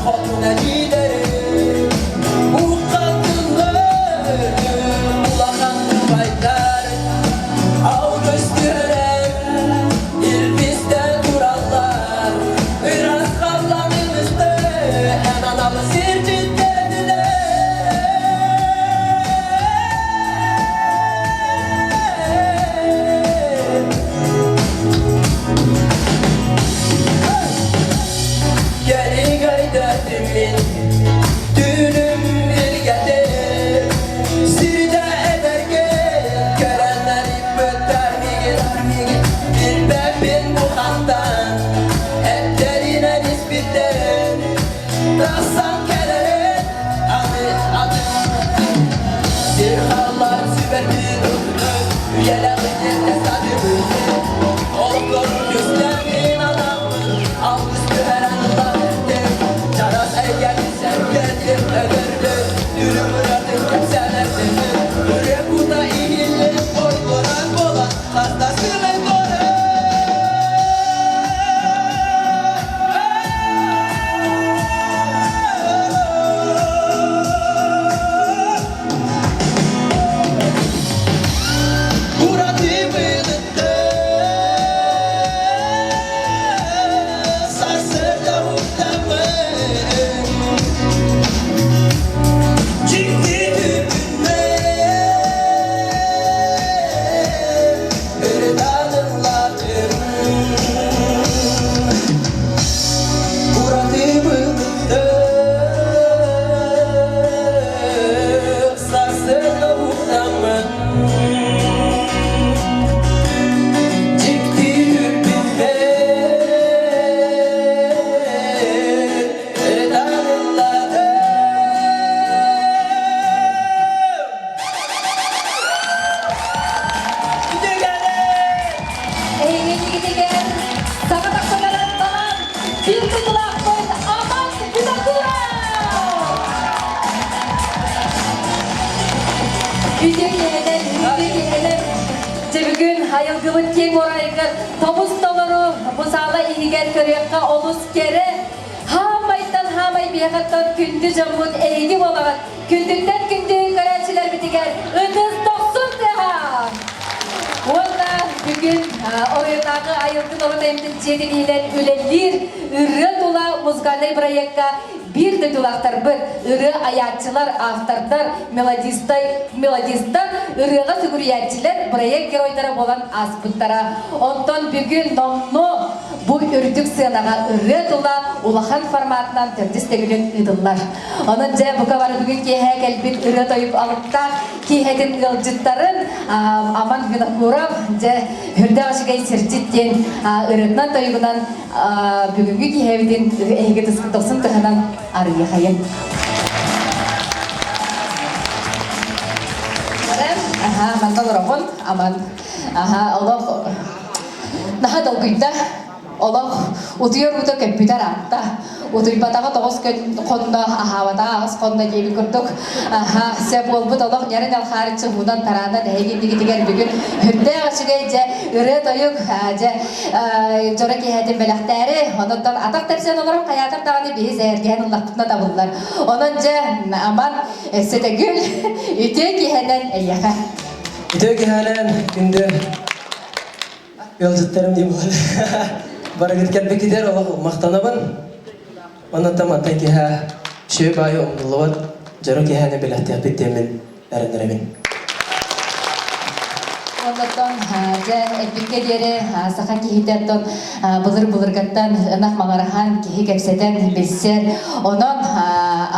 Хотун эдьиийдэрим, Уххатыллар улахан убайдар, Алгыс түһэрэн илбистэ тураллар. Ыраас халлаанын үстэ эн анал сирдьиттэрдилэр. Кэлигайдатым мин түүнүм илгэтин Сирдэ эдэргэ көрөннөр иппэттэр мигин Билбэппин бу хантан эттэринэн испиттэрин Тахсан кэлэрин аны аты Сир халлаан сүбэтин үйэлэҕин сатыбын Олохторун түстээмин анаммын алгыс түһэрэн ыллаһыттым Чарас эйгэни сэргэтим өлөрдүм Үрүҥ ыратын кэпсэнэрдим Үрүө кута иһиллин ойдорон буолан хаста сылын Ураты былытты сарсыарда уктаммын Дьикти күннэр ырытан ыллатым Ураты былытты сарсыарда уктаммын Дьикти үрбүппэр ырытан ыллатым Эйигинигитигэр саҥа тахсанаран балан биир тутулаахпыт Аман Винокуров! Үтүө киэһэнэн, үтүө киэһэнэн! Дьэ бүгүн айылгыбыт киэҥ орайыгар тобус толору бу саала иһигэр көрүөххэ олус кэрэ, хаамайтан хаамай биһиэхэттэн күндү дьоммут эһиги буолаҕыт. Күндүттэн күндү көрөөччүлэрбитигэр ытыс дохсун тыаһа! Уонна бүгүн оройуоннааҕы айылгы норуот айымньытын дьиэтин иһинэн үлэлиир ырыа тула музыкальнай проекка биир дойдулаахтарбыт, ырыа айааччылар, автордар, мелодистай, мелодистар, ырыаҕа сүгүрүйээччилэр проект геройдара буолан ааспыттара. Онтон бүгүн номнуо бу үрдүк сыанаҕа ырыа тула улахан форматынан төрдүс төгүлүн ыытыллар. Онон дьэ бука бары бүгүн киэһэ кэлбит ырыа-тойук алыптаах киэһэтин ыалдьыттарын Аман Винокуров дьэ үрдээх үчүгэй сирдьит диэн ырыатынан тойугунан бүгүҥҥү киэһэбитин эһиги тосун тыһынан арыйыахайын. Аха, манна олороҕун, Аман. Аха, олох наһаа долгуйда. Олох утуйар уута көппүтэ ыраатта. Утуйбатаҕа тоҕус күн хонно, аһаабатаҕа аҕыс хонно диэбит курдук. Аха, сөп буолбут олох ньарын алхаарыччы уунан тараанан эһиги иннигитигэр бүгүн үрдээх үчүгэй дьэ ырыа-тойук дьэ дьоро киэһэтин бэлэхтээри, онуттан атах тэпсэн олорон хайаатар даҕаны биһи сэһэргэһэн ыллахпытына табыллар. Онон дьэ аман өссө төгүл үтүө киэһэнэн эйиэхэ. Үтүө киэһэнэн күндү Ыалдьыттарым дии буолар. Барыгыт кэлбиккитигэр олох махтанабын. Онон мантан киэһэ үчүгэй баайы умнуллубат дьоро киэһэни бэлэхтиэхпит диэммин эрэнэрэбин. Оннуттан дьэ эппиккэ диэри саха киһитэ оттон былыр-былыргаттан ынах маҥыраһан киһи кэпсэтэн билсэр. Онон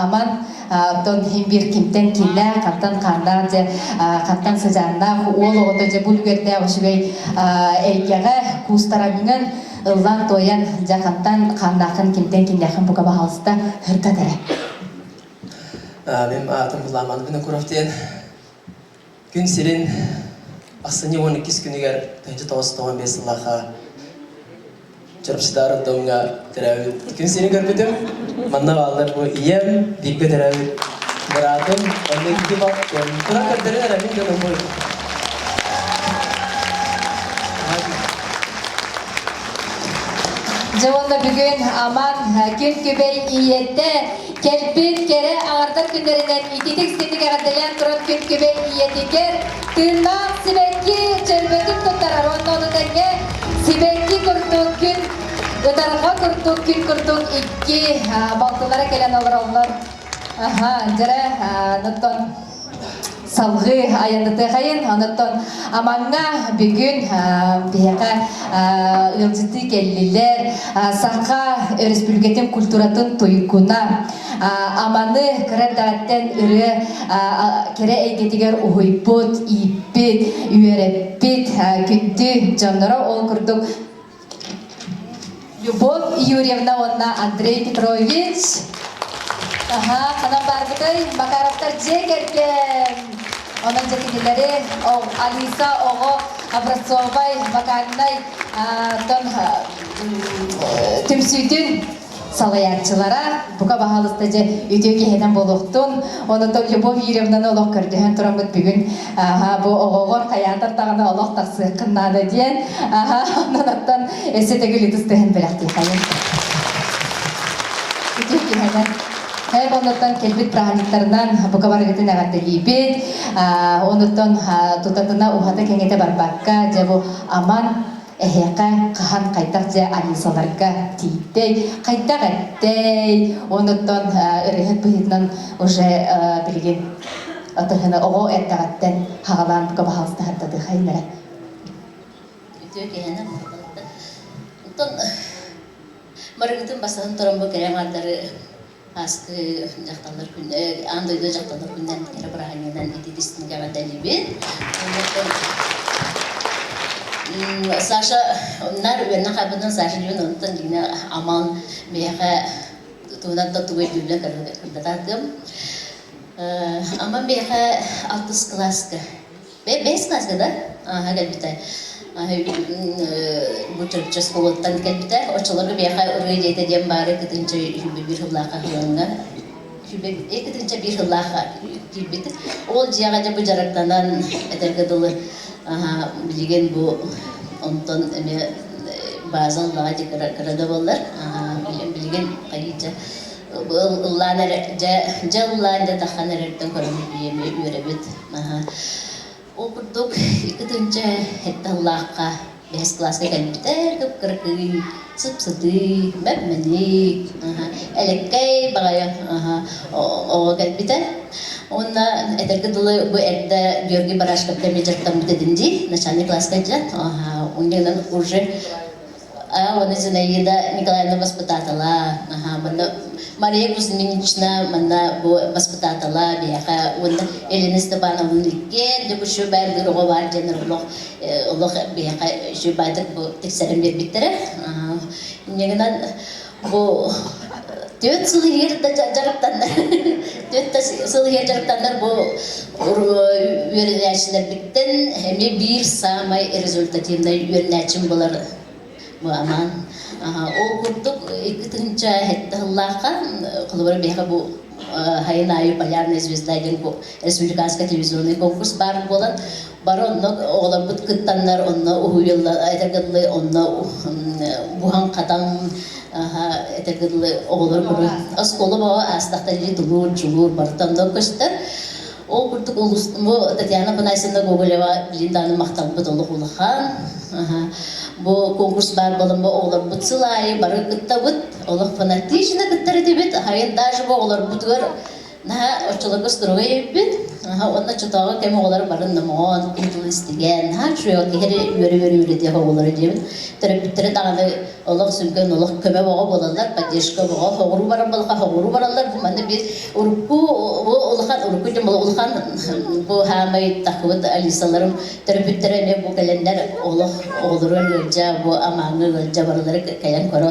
аман Оттон иһин биир кимтэн кииннээх, хантан хааннаах дьэ, хантан сыдьааннаах уол оҕото дьэ бу үлүгэрдээх үчүгэй эйгэҕэ куустараҥҥын ыллаан-туойан дьэ хантан хааннааххын, кимтэн кииннээххин бука баһаалыста ырдат эрэ. Мин аатым Ламан Винокуров диэн. Күн сирин ахсынньы 12 күнүгэр 1995 сыллаахха Чурапчытаар роддомҥа төрөөбүт күн сирин көрбүтүм. Манна бааллар бу ийэм, бииргэ төрөөбүт быраатым, онно икки балтым. Туран көрдөрөн эрэ мин дьонум бу. Дьэ уонна бүгүн Аман күн күбэй ийэтэ кэлбит кэрэ аҥардар күннэринэн ититик-ситик эҕэрдэлээн туран күн күбэй ийэтигэр тыыннаах сибэкки чөрбөтүн туттарар уонна ону тэҥэ сибэкки курдук күн ытарҕа курдук күн курдук икки балтылара кэлэн олороллор. Аха, дьэрэ, онтон салгыы айаннатыахайын. Онтон Амаҥҥа бүгүн биһиэхэ ыалдьыттыы кэллилэр. Саха Өрөспүүбүлүкэтин культуратын туйгуна Аманы кыра эрдэҕиттэн ырыа кэрэ эйгэтигэр уһуйбут, ииппит, үөрэппит күндү дьонноро ол курдук Любовь Юрьевна уонна Андрей Петрович. Аха, ханан баарбытай? Макаровтар дьиэ кэргэн. Онон дьэ кинилэри Алиса оҕо образцовай вокальнай түмсүүтүн салайааччылара бука баһаалыста дьэ үтүө киһинэн буолуохтун. Онотон Любовь Юрьевнаны олох көрдөһөн тураммыт бүгүн аха бу оҕоҕор хайаатар даҕаны олох тахсыаххын наада диэн аха онон оттон өссө төгүл ытыс тыһын бэлэхтиэхэйин. Үтүө киһинэн. Хайа оннуттан кэлбит праздниктарынан бука барыгытын эҕэрдэлиибит. Онуттан тутатына уһата кэҥэтэ барбакка дьэ бу аман эһиэхэ хаһан хайдах дьэ Алисаларга тиийдэй, хайдах эттэй, онуттан ырыаһыт быһыытынан уже билигин отыһыны оҕо эрдэҕиттэн хаҕалаан бука баһаалыстаһардадыхайнара. Үтүө киһини Оттон барыгытын басаһын туран бу кэрэ аҥаардары ааскы дьахталлар күн аан дойду дьахталлар күннэн кэрэ бырааһынньыгынан ититистин эҕэрдэлиибин. Саша наар үөрэнэ хаалбытынан Саша диэн онтон дьиҥэ аман миэхэ туһунан да тугу өйдүүллэн кырдатаатым. Аман миэхэ алтыс кылааска Бэһис кылааска да ааһа кэлбитэ. Бу Чурапчы оскуолаттан кэлбитэ. Оччолорго биһиэхэ ырыа дьиэтэ диэн баары кытынча 101 сыллаахха ыһыллаҥҥа кытынча биир сыллаахха киирбит. Ол дьиэҕэ дьэ бу дьарыктанан этэргэ дылы билигин бу онтон эмиэ бааза ыллаҕа дьэ кыра да буоллар билигин хайыыча ыллаан эрэ дьэ дьэ ыллаан дьэ таххан эрэртэн көрөммүт биһиэми үөрэбит Ол курдук икки сэттэ сыллаахха бэһис кылааска кэлбитэ кып-кыракый, сып-сытыы, бэп-мэник, элэккэй баҕайы оҕо кэлбитэ. Уонна этэргэ дылы бу эрдэ Георгий Барашковка эмиэ дьарыктаммыт этим дии, начальный класска дьэ. Онньонон уже уонна Зинаида Николаевна баспытаатала, манна Мария Кузьминична манна бу баспытаатала биһиэхэ уонна Елена Степановна иккиэн дьэ бу үчүгэй оҕо баар диэн олох олох биһиэхэ үчүгэй бу тиксэрэн биэрбиттэрэ. Инньэ гынан бу түөрт сыл иһигэр да дьарыктаннар түөрт да сыл иһигэр дьарыктаннар бу үөрэнээччилэрбиттэн эмиэ биир саамай результативнай үөрэнээччим буолар бу Аман. Ол курдук 2007 сыллаахха холобура биһиэхэ бу хайын аайы полярная звезда диэн республиканскай телевизионный конкурс баар буолан бары онно оҕолорбут кыттаннар онно уһуйулла этэргэ дылы онно буһан-хатан этэргэ дылы оҕолор бары оскуола бөҕө аастахтар или тулуур дьулуур барыта онно көстөр ол курдук улус бу Татьяна Афанасьевна Гоголева билин даҕаны махталбыт олох улахан бу конкурс баар буолан бу оҕолорбут сыл аайы бары кыттабыт олох фанатично кыттар этибит хайын даже бу оҕолорбутугар Наһаа оччолорго строгай эбиппит. Уонна оччотооҕу кэм оҕолоро бары номоҕон, киһи тылын истигэн, наһаа үчүгэй киһи эрэ үөрэ-үөрэ үөрэтиэх оҕолоро диэбит. Төрөппүттэрэ даҕаны олох сүҥкэн олох көмө оҕо буолаллар, поддержка оҕо. Хоҕуруу барар буоллахха хоҕуруу бараллар. Бу манна биир урукку бу улахан урукку дьон улахан бу хаамай тахыбыт Алисаларым төрөппүттэрэ эмиэ бу кэлэннэр олох оҕолоро ыалдьа, бу амааҥҥа ыалдьа барылары кэлэн көрө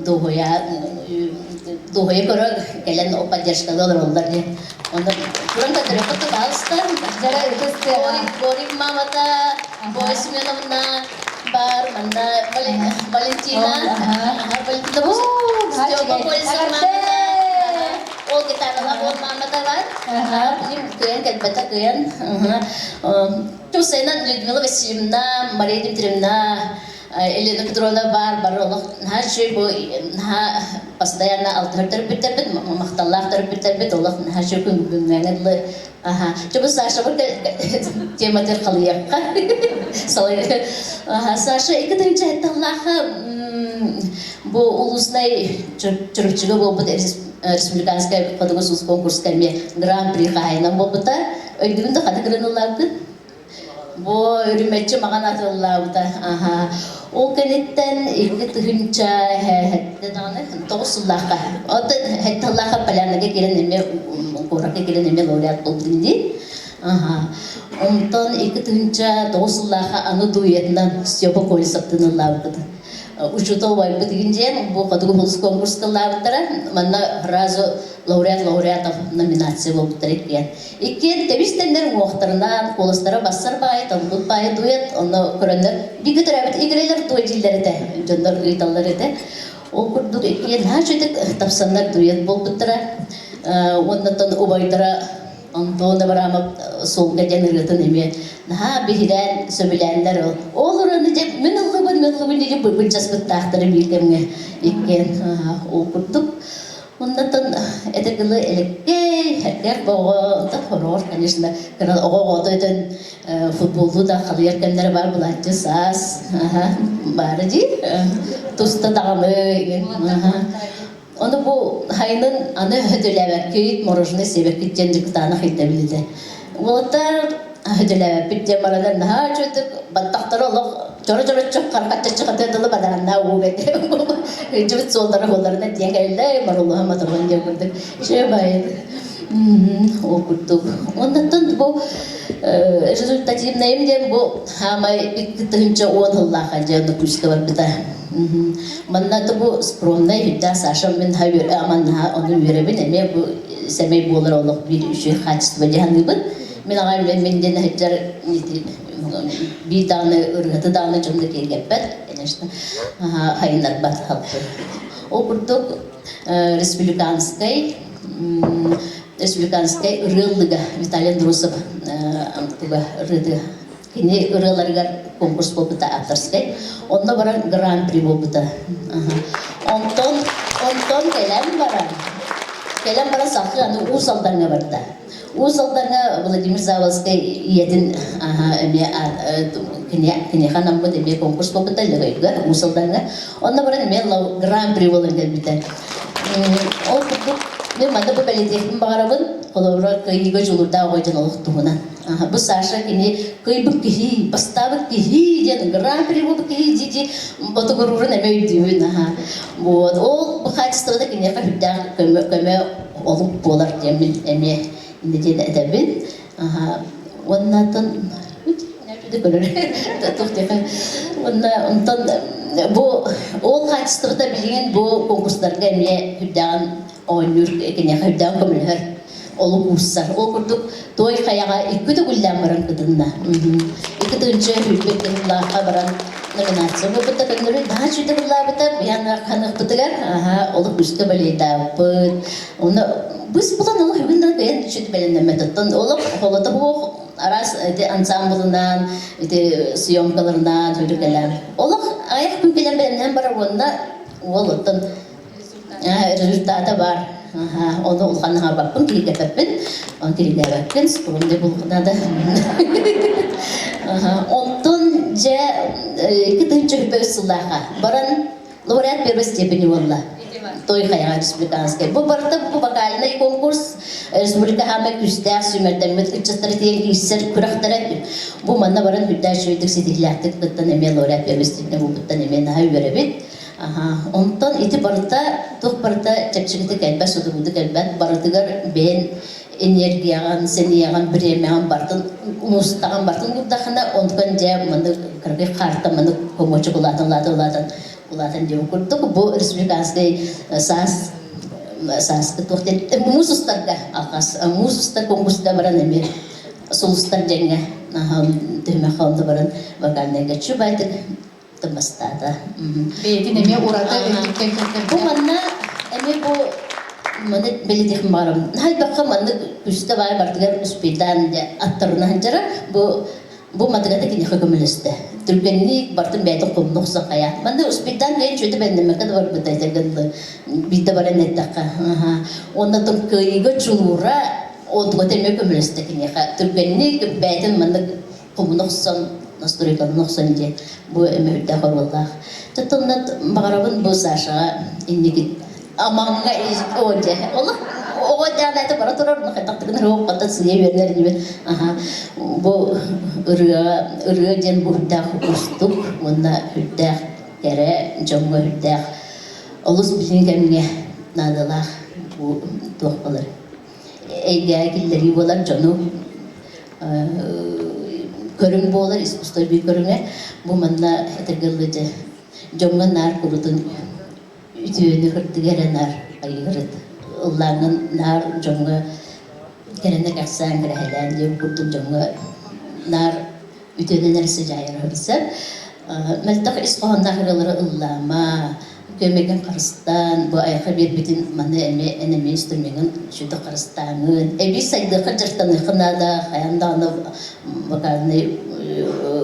дуоһуйа дуоһуйа көрө кэлэн поддержкалыы олороллор диэн. Онно туран көрдөрөххө пожалуйста. Дьара ытыс тыаҕа. Борик мамата, Боя Семеновна бар, манна Валентина, Валентина Степа Колесов мамата, ол гитаралаах ол мамата бар. Билим кыайан кэлбэтэ кыайан. Тусайнан Людмила Васильевна, Мария Дмитриевна. Елена Петровна баар бары олох наһаа үчүгэй бу наһаа постоянно алтыһар төрөппүттэрбит, махталлаах төрөппүттэрбит олох наһаа үчүгэй күн-күҥҥэ дылы аха чубу Сашабыт тематыр халыйыахха Саша 2 тыһыынча тыллаахха бу улуснай Чурапчыга буолбут республиканскай хотугу сулус конкурска эмиэ гран-при хаһайынан буолбута. Өйдүүгүн да ханна кырыныллаабыккын? Бу үрүмэччи маҕан атыллаабыта. Аха. Ол кэнниттэн 2 тыһыынча сэттэ даҕаны 9 сыллаахха. Оттон 7 сыллаахха Полянаға киирэн эмиэ куоракка киирэн эмиэ лауреат буолбутум дии. Аха. Онтон 2009 сыллаахха аны дуэтынан Степа Колесовтыын ыллаабыппыт. Учуутал убайбыт игин диэн бу хотугу сулус конкурска ыллаабыттара. Манна сразу лауреат лауреатов номинация буолбуттар иккиэн. Иккиэн тэбис-тэннэр уҥуохтарынан, куоластара бассар баайы, талбыт баайы дуэт, онно көрөннөр бииргэ төрөөбүт игирэлэр дуо дииллэр этэ, дьоннор ыйыталлар этэ. Ол курдук иккиэн наһаа үчүгэй тапсаннар дуэт буолбуттара. Уоннаттан убайдара Антон Абрамов суолга диэн ырыатын эмиэ наһаа биһирээн, сөбүлээннэр ол. Ол ырыаны дьэ мин ыллыбын, мин ыллыбын диэн былдьаспыттаахтара биир кэмҥэ иккиэн ол курдук. Оннотон это дылы элеккэй, эркэр оҕо, хороор, конечно, кыра оҕо оҕото өтөн футболу да халыйар кэмнэрэ бар булааччы саас, баара дии, туста даҕаны, Ону бу хайынын аны хөтөлөөбөккүт, мороженое сиэбэккит диэн дьыкытаанах ыйда Уолаттар хөтөлөөбөппүт диэн баранар наһаа үчүгдүк баттахтара олох чоро-чороччу харахаччаччы дылы бадараннаа уу Ыдьыбыт суоллара буолларына диэн кэллэ маруллаха моторон диэн курдук үчүгэй баайы ол курдук оннуттан бу результативнайым диэн бу хаамай 2010 сыллаахха дьэ күүскэ барбыта Манна бу скромнай үрдээх Саша мин манна ону үөрэбин эмиэ бу сэмэй буолар олох биир үчүгэй хаачыстыба дьаһаныыбын. Мин аҕай мен диэн сылдьар биир даҕаны ырыаты даҕаны дьон да киэргэппэт, конечно, хайыннарбат халты. Ол курдук республиканскай республиканскай ырыаллыга Виталий Андросов туга ырыаты Кини ырыаларыгар конкурс буолбута авторскай. Онно баран гран-при буолбута. Онтон онтон кэлэн баран кэлэн баран салгыы аны Уус Алдаҥҥа барда. Уус Алдаҥҥа Владимир Заволскай ийэтин эмиэ киниэхэ анаммыт эмиэ конкурс буолбута Лөгөйгө Уус Алдаҥҥа. Онно баран эмиэ гран-при буолан кэлбитэ. Ол курдук мен манна бу бэлиэтиэхпин баҕарабын. Холобура кыайыыга дьулуурдаах оҕо дьон олох туһунан. Бу Саша кини кыайбыт киһи, бастаабыт киһи диэн гран-при буолбут киһи дии-дии ботугуруурун эмэ өйдүүбүн аха. Вот ол бу хаачыстыбата киниэхэ сүрдээх көмө, көмө олук буолар диэммин эмиэ иннэ диэн этэбин. Аха. Уонна оттон көрөр Уонна онтон бу ол хаачыстыбата билигин бу конкурстарга эмиэ сүрдээҕин оонньуур киниэхэ үрдээн көмөлөһөр олук уурсар. Ол курдук Той Хайаҕа икки төгүллээн баран кытынна. 2 тыһыынча 21 тыһыллаахха баран номинация буолбута көннөрү наһаа үчүгэй ыллаабыта биһан ханыахпытыгар аха олук үскэ балейдаабыппыт. Оны быс булан олох бүгүн да кыйан үчүт бэлэмнэммэт. Олох холото буох араас ити ансамблынан, ити съемкаларынан хүрүкэлээн. Олох аяқ күн кэлэн бэлэмнээн барар уонна уол оттон Результата баар. Ону улахан аһаабаппын, киригэппэппин, оны киригээбэппин, скромный буолуохха да. Онтон дьэ 2023 сыллаахха баран лауреат первой степени буолла. Той хайаҕа республиканскай. Бу барыта бу вокальный конкурс республика хаамай күүстээх сүүмэрдэммит ыччаттары тиийэн киирсэр күрэхтэрэ. Бу манна баран үрдээх үчүгэйдик ситиһиилээхтик кыттан эмиэ лауреат первой степени буолбуттан эмиэ наһаа үөрэбит. Онтон ити барыта, туох барыта чэпчэкитик кэлбэт, судургутук кэлбэт, барытыгар бэйэн энергияҕын, сэниэҕин, бириэмэҕин барытын умустаҕын, барытын уурдаххына, онтон дьэ маннык кыракый хаарта маннык комочек улаатан, улаатан, улаатан, улаатан диэн курдук бу республиканскай саас сааскы туох диэн муус устарга алҕас муус устар конкурска баран эмиэ сулустар дьэҥҥэ түһүмэххэ онно баран вокальнайга чубайтык бастаата. Бэйэтин эмиэ ураты өттүттэн көрдөрдө. Бу манна эмиэ бу маны бэлитих барым. Хайбакка маннык үстэ баай бартыгар успейдаан аттарына сылдьара бу бу матыгата киниэхэ көмөлөстө. Түргэнник бартын бэйэтин хомно охсон хайа. Манна успейтан кыайын чүөтэ бэннэммэккэ да барбыта этэргэ биирдэ баран эттэххэ. Уонна тон кыайыыга чулуура онтугата эмиэ көмөлөстө киниэхэ. Түргэнник бэйэтин маннык хомуна охсон, настройкалана охсон диэн бу эмэ үрдээх оруоллаах. Тотонна баҕарабын бу Сашаҕа инники амаҥҥа оо дьэ олох оҕо дэҕнээтэ бара турар хайдах гынар оҕоттон сыыйа үөрэнэр инибин аха бу ырыа ырыа диэн бу үрдээх уустук уонна үрдээх кэрэ дьоҥҥо үрдээх олус билиҥ кэмҥэ наадалаах бу туох буолар эйгэҕэ киллэрии буолар дьону көрүҥ буолар искусство биир көрүҥэ бу манна этэргэ дылы дьэ дьоҥҥо наар курутун үтүөнү кырдыгы эрэ наар айыырыт ыллааҥҥын наар дьоҥҥо кэрэнэ кэхсээн кэрэһэлээн диэн курдук дьоҥҥо наар үтүөнэн эрэ сыдьаайар сеп мөлтөх ис хоһоонноох ырыалары ыллаама көмөгүн харыстаан бу айылҕа биэрбитин маны эмиэ эн эмиэ инструмеҥҥын сүдү харыстааҥын эбии сайдыахха дьарыктаныахха наада хайаан даҕаны вокальнай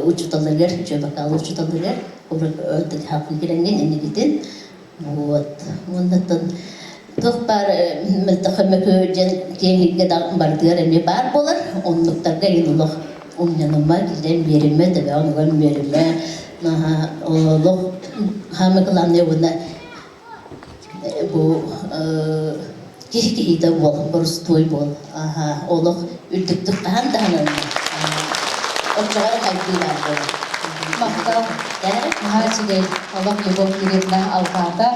учууталларыгар үчүгэй вокал учууталларыгар хааппын кирэҥҥин инникитин вот уоннаттан туох баар мөлтөх көмөкү диэн киэҥ илгэ барытыгар эмиэ баар буолар оннуктарга иһин олох умньаныма киирэн биэримэ төбөҕүн уган биэримэ олох хаамы главное уонна бу киһи киһитэ буол борустуой буол олох үрдүктүк хаһан даһанан оччоҕо эрэ хайдыы баар буолар Махтал. Наһаа үчүгэй. Олох Любовь Кирилловна алҕаата.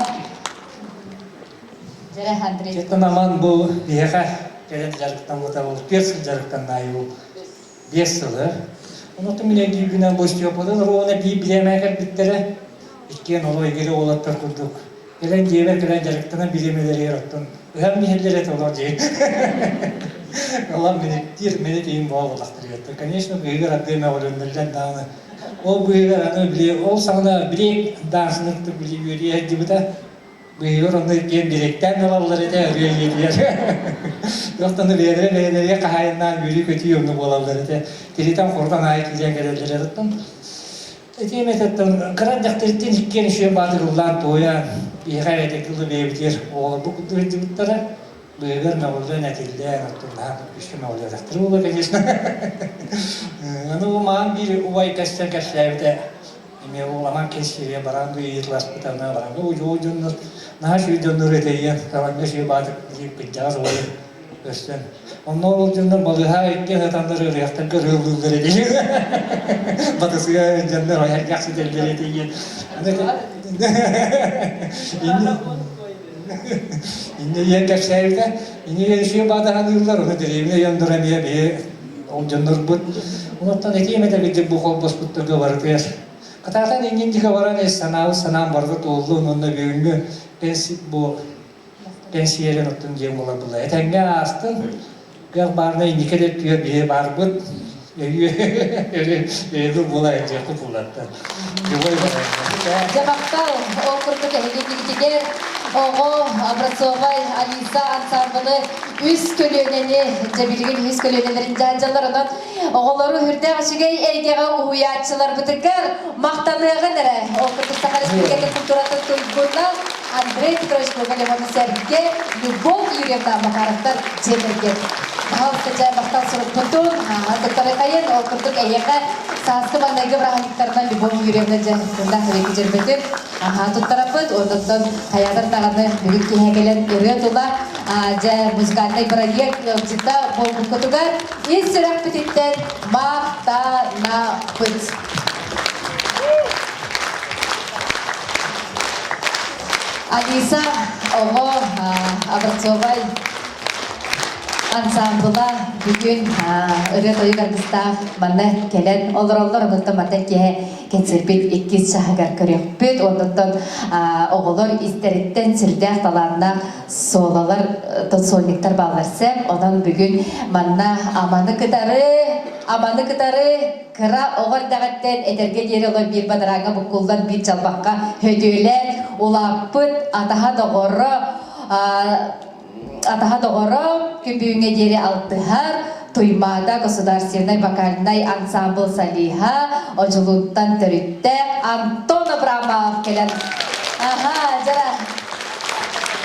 Дьэрэ Андрей. Четтан аман бу биһиэхэ кэлэн дьарыктаммыта ол түөрт сыл дьарыктаннаайы биэс сылы. Онуоха мин өйдүүрбүнэн бу Степалыын ровно биир бириэмэ кэлбиттэрэ. Иккиэн олох игирэ уолаттар курдук. Кэлэн дьиэбэр кэлэн дьарыктанан бириэмэлэригэр оттон ыһан иһэллэр этэ олох дьиэ. Олор миниктиир миник иин буолбатахтар. Конечно, быыһыгар ардыы мөҕүлүннүллэн даҕаны. Ол быыһыгар аны били ол саҕана били даансыныктык били үөрүйэ сылдьыбыта. Быйыл онно иккиэн дириэктээн ылаллар этэ, ырыа ийэтигэр. Туохтан бэйэлэрэ бэйэлэригэр хаһаайыннаан үөрүү-көтүү онно буолаллар этэ. Тиритэн-хорутан аайы киирэн кэлэллэр оттон ити эмететтэн кыра дьахтарыттан иккиэн үчүгэй баатырыллаан туойан биһиэхэ эбэтэ кылы бэйэбитигэр оҕолорбут курдук сылдьыбыттара. Быыһыгар мөҕүллэн этиллэн оттон наһаа күүскэ мөҕүллүбэтэхтэрэ буолуо, конечно. Аны бу маан биир убай кэстэн кэпсээбитэ Эмиэ уламан кэсиэгэ баран ыйыталаспытына баран удьуо дьоннор наһаа үчүгэй дьоннор этэйиэн талаҥҥа үчүгэй баатык диир кырдьаҕас уолу көрсөн онно ол дьоннор балыыһа икки сатаннар ырыахтарга ырыалыыллар этэ батысыга дьоннор ойоргах ситэллэр этийиэн инньэ ийэн кэпсээбитэ инньэ ийэн үчүгэй баатаһаныыллар ону дэриэбинэ дьонноро эмиэ биһи Ол дьоннорбут онуттан этиэм этэ кырдьык бу холбоспуттарга барытыгар кытаатан иннин диэки баран ис санаабыт санаам барыта туоллун уонна бүгүҥҥү пенси бу пенсиялен оттон диэн буолар була этэҥҥэ аастын кыах баарына инники да өттүгэр биһи баарбыт өйүө өйөбүл буола сылдьыахпыт буллаттан любой Дьэ махтал ол курдук эһиги киһитигэр оҕо образцовай Алиса ансамблы үс көлүөнэни, дьэ билигин үс көлүөнэлэрин дьаһаллар онон оҕолору үрдээх үчүгэй эйгэҕэ уһуйааччыларбытыгар махтаныаҕын эрэ. Ол курдук Саха Республикатын культуратын туйгуна Андрей Петрович Гоголеваны сэргэ Любовь Юрьевна Макаровтар дьиэ кэргэн. Пожалуйста, дьэ махтал сурукпутун, туттарыкайын, ол курдук эйиэхэ сааскы маҥнайгы бырааһынньыктарынан Любовь Юрьевна дьэ тыллаах эбэки дьөрбөтүн туттараппыт. Онтон хайаатар даҕаны бүгүн киэһэ кэлэн ырыа тула дьэ музыкальнай бырайыак ыалдьыта буолбуккутугар ис сүрэхпититтэн махтанабыт. Алиса оҕо образцовай ансаамбыла бүгүн ырыа-тойук аргыстаах манна кэлэн олороллор. Онуттан мантан киэһэ кэнсиэрпит иккис чаһыгар көрүөхпүт. Онуттан оҕолор истэриттэн сүрдээх талааннаах солалар, сольниктар бааллар сөп. Онон бүгүн манна Аманы кытары, Аманы кытары кыра оҕо эрдэҕиттэн этэргэ диэри олор биир бадарааҥҥа буккуллан биир чалбахха хөтүөлээн улааппыт атаһа доҕоро атаһа доҕоро күн бүгүҥҥэ диэри алтыһар. Туймаада государственнай вокальнай ансамбл солиһа, Одьулууттан төрүттээх Антон Абрамов кэлэн Аха, дьара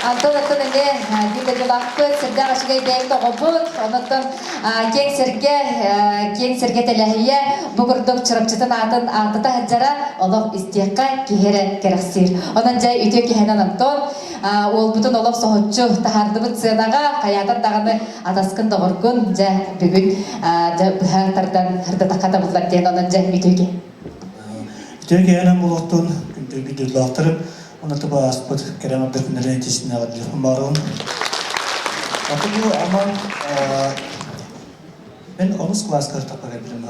Антон оттон эмиэ биир дойдулаахпыт, сүрдээх үчүгэй бэйэбит оҕобут, онон киэҥ сиргэ, киэҥ сиргэ тэлэһийэ, бу курдук Чурапчытын аатын ааттата сылдьара олох истиэххэ киһи эрэ кэрэхсиир. Онон дьэ үтүө киһинэн Антон уолбутун олох соһуччу таһаардыбыт сыанаҕа, хайаатар даҕаны атаскын доҕоргун дьэ бүгүн дьэ быһа тардан ырдатахха табыллар диэн онон дьэ үтүө киһи. Үтүө киһинэн буолуохтун, күндү күндүллаахтарым, Оны тыба ааспыт кэрэ ардыр күннэрин итисинэҕэ телефон баарын. Аты бу аман мен онус класска таппа кэлбитим.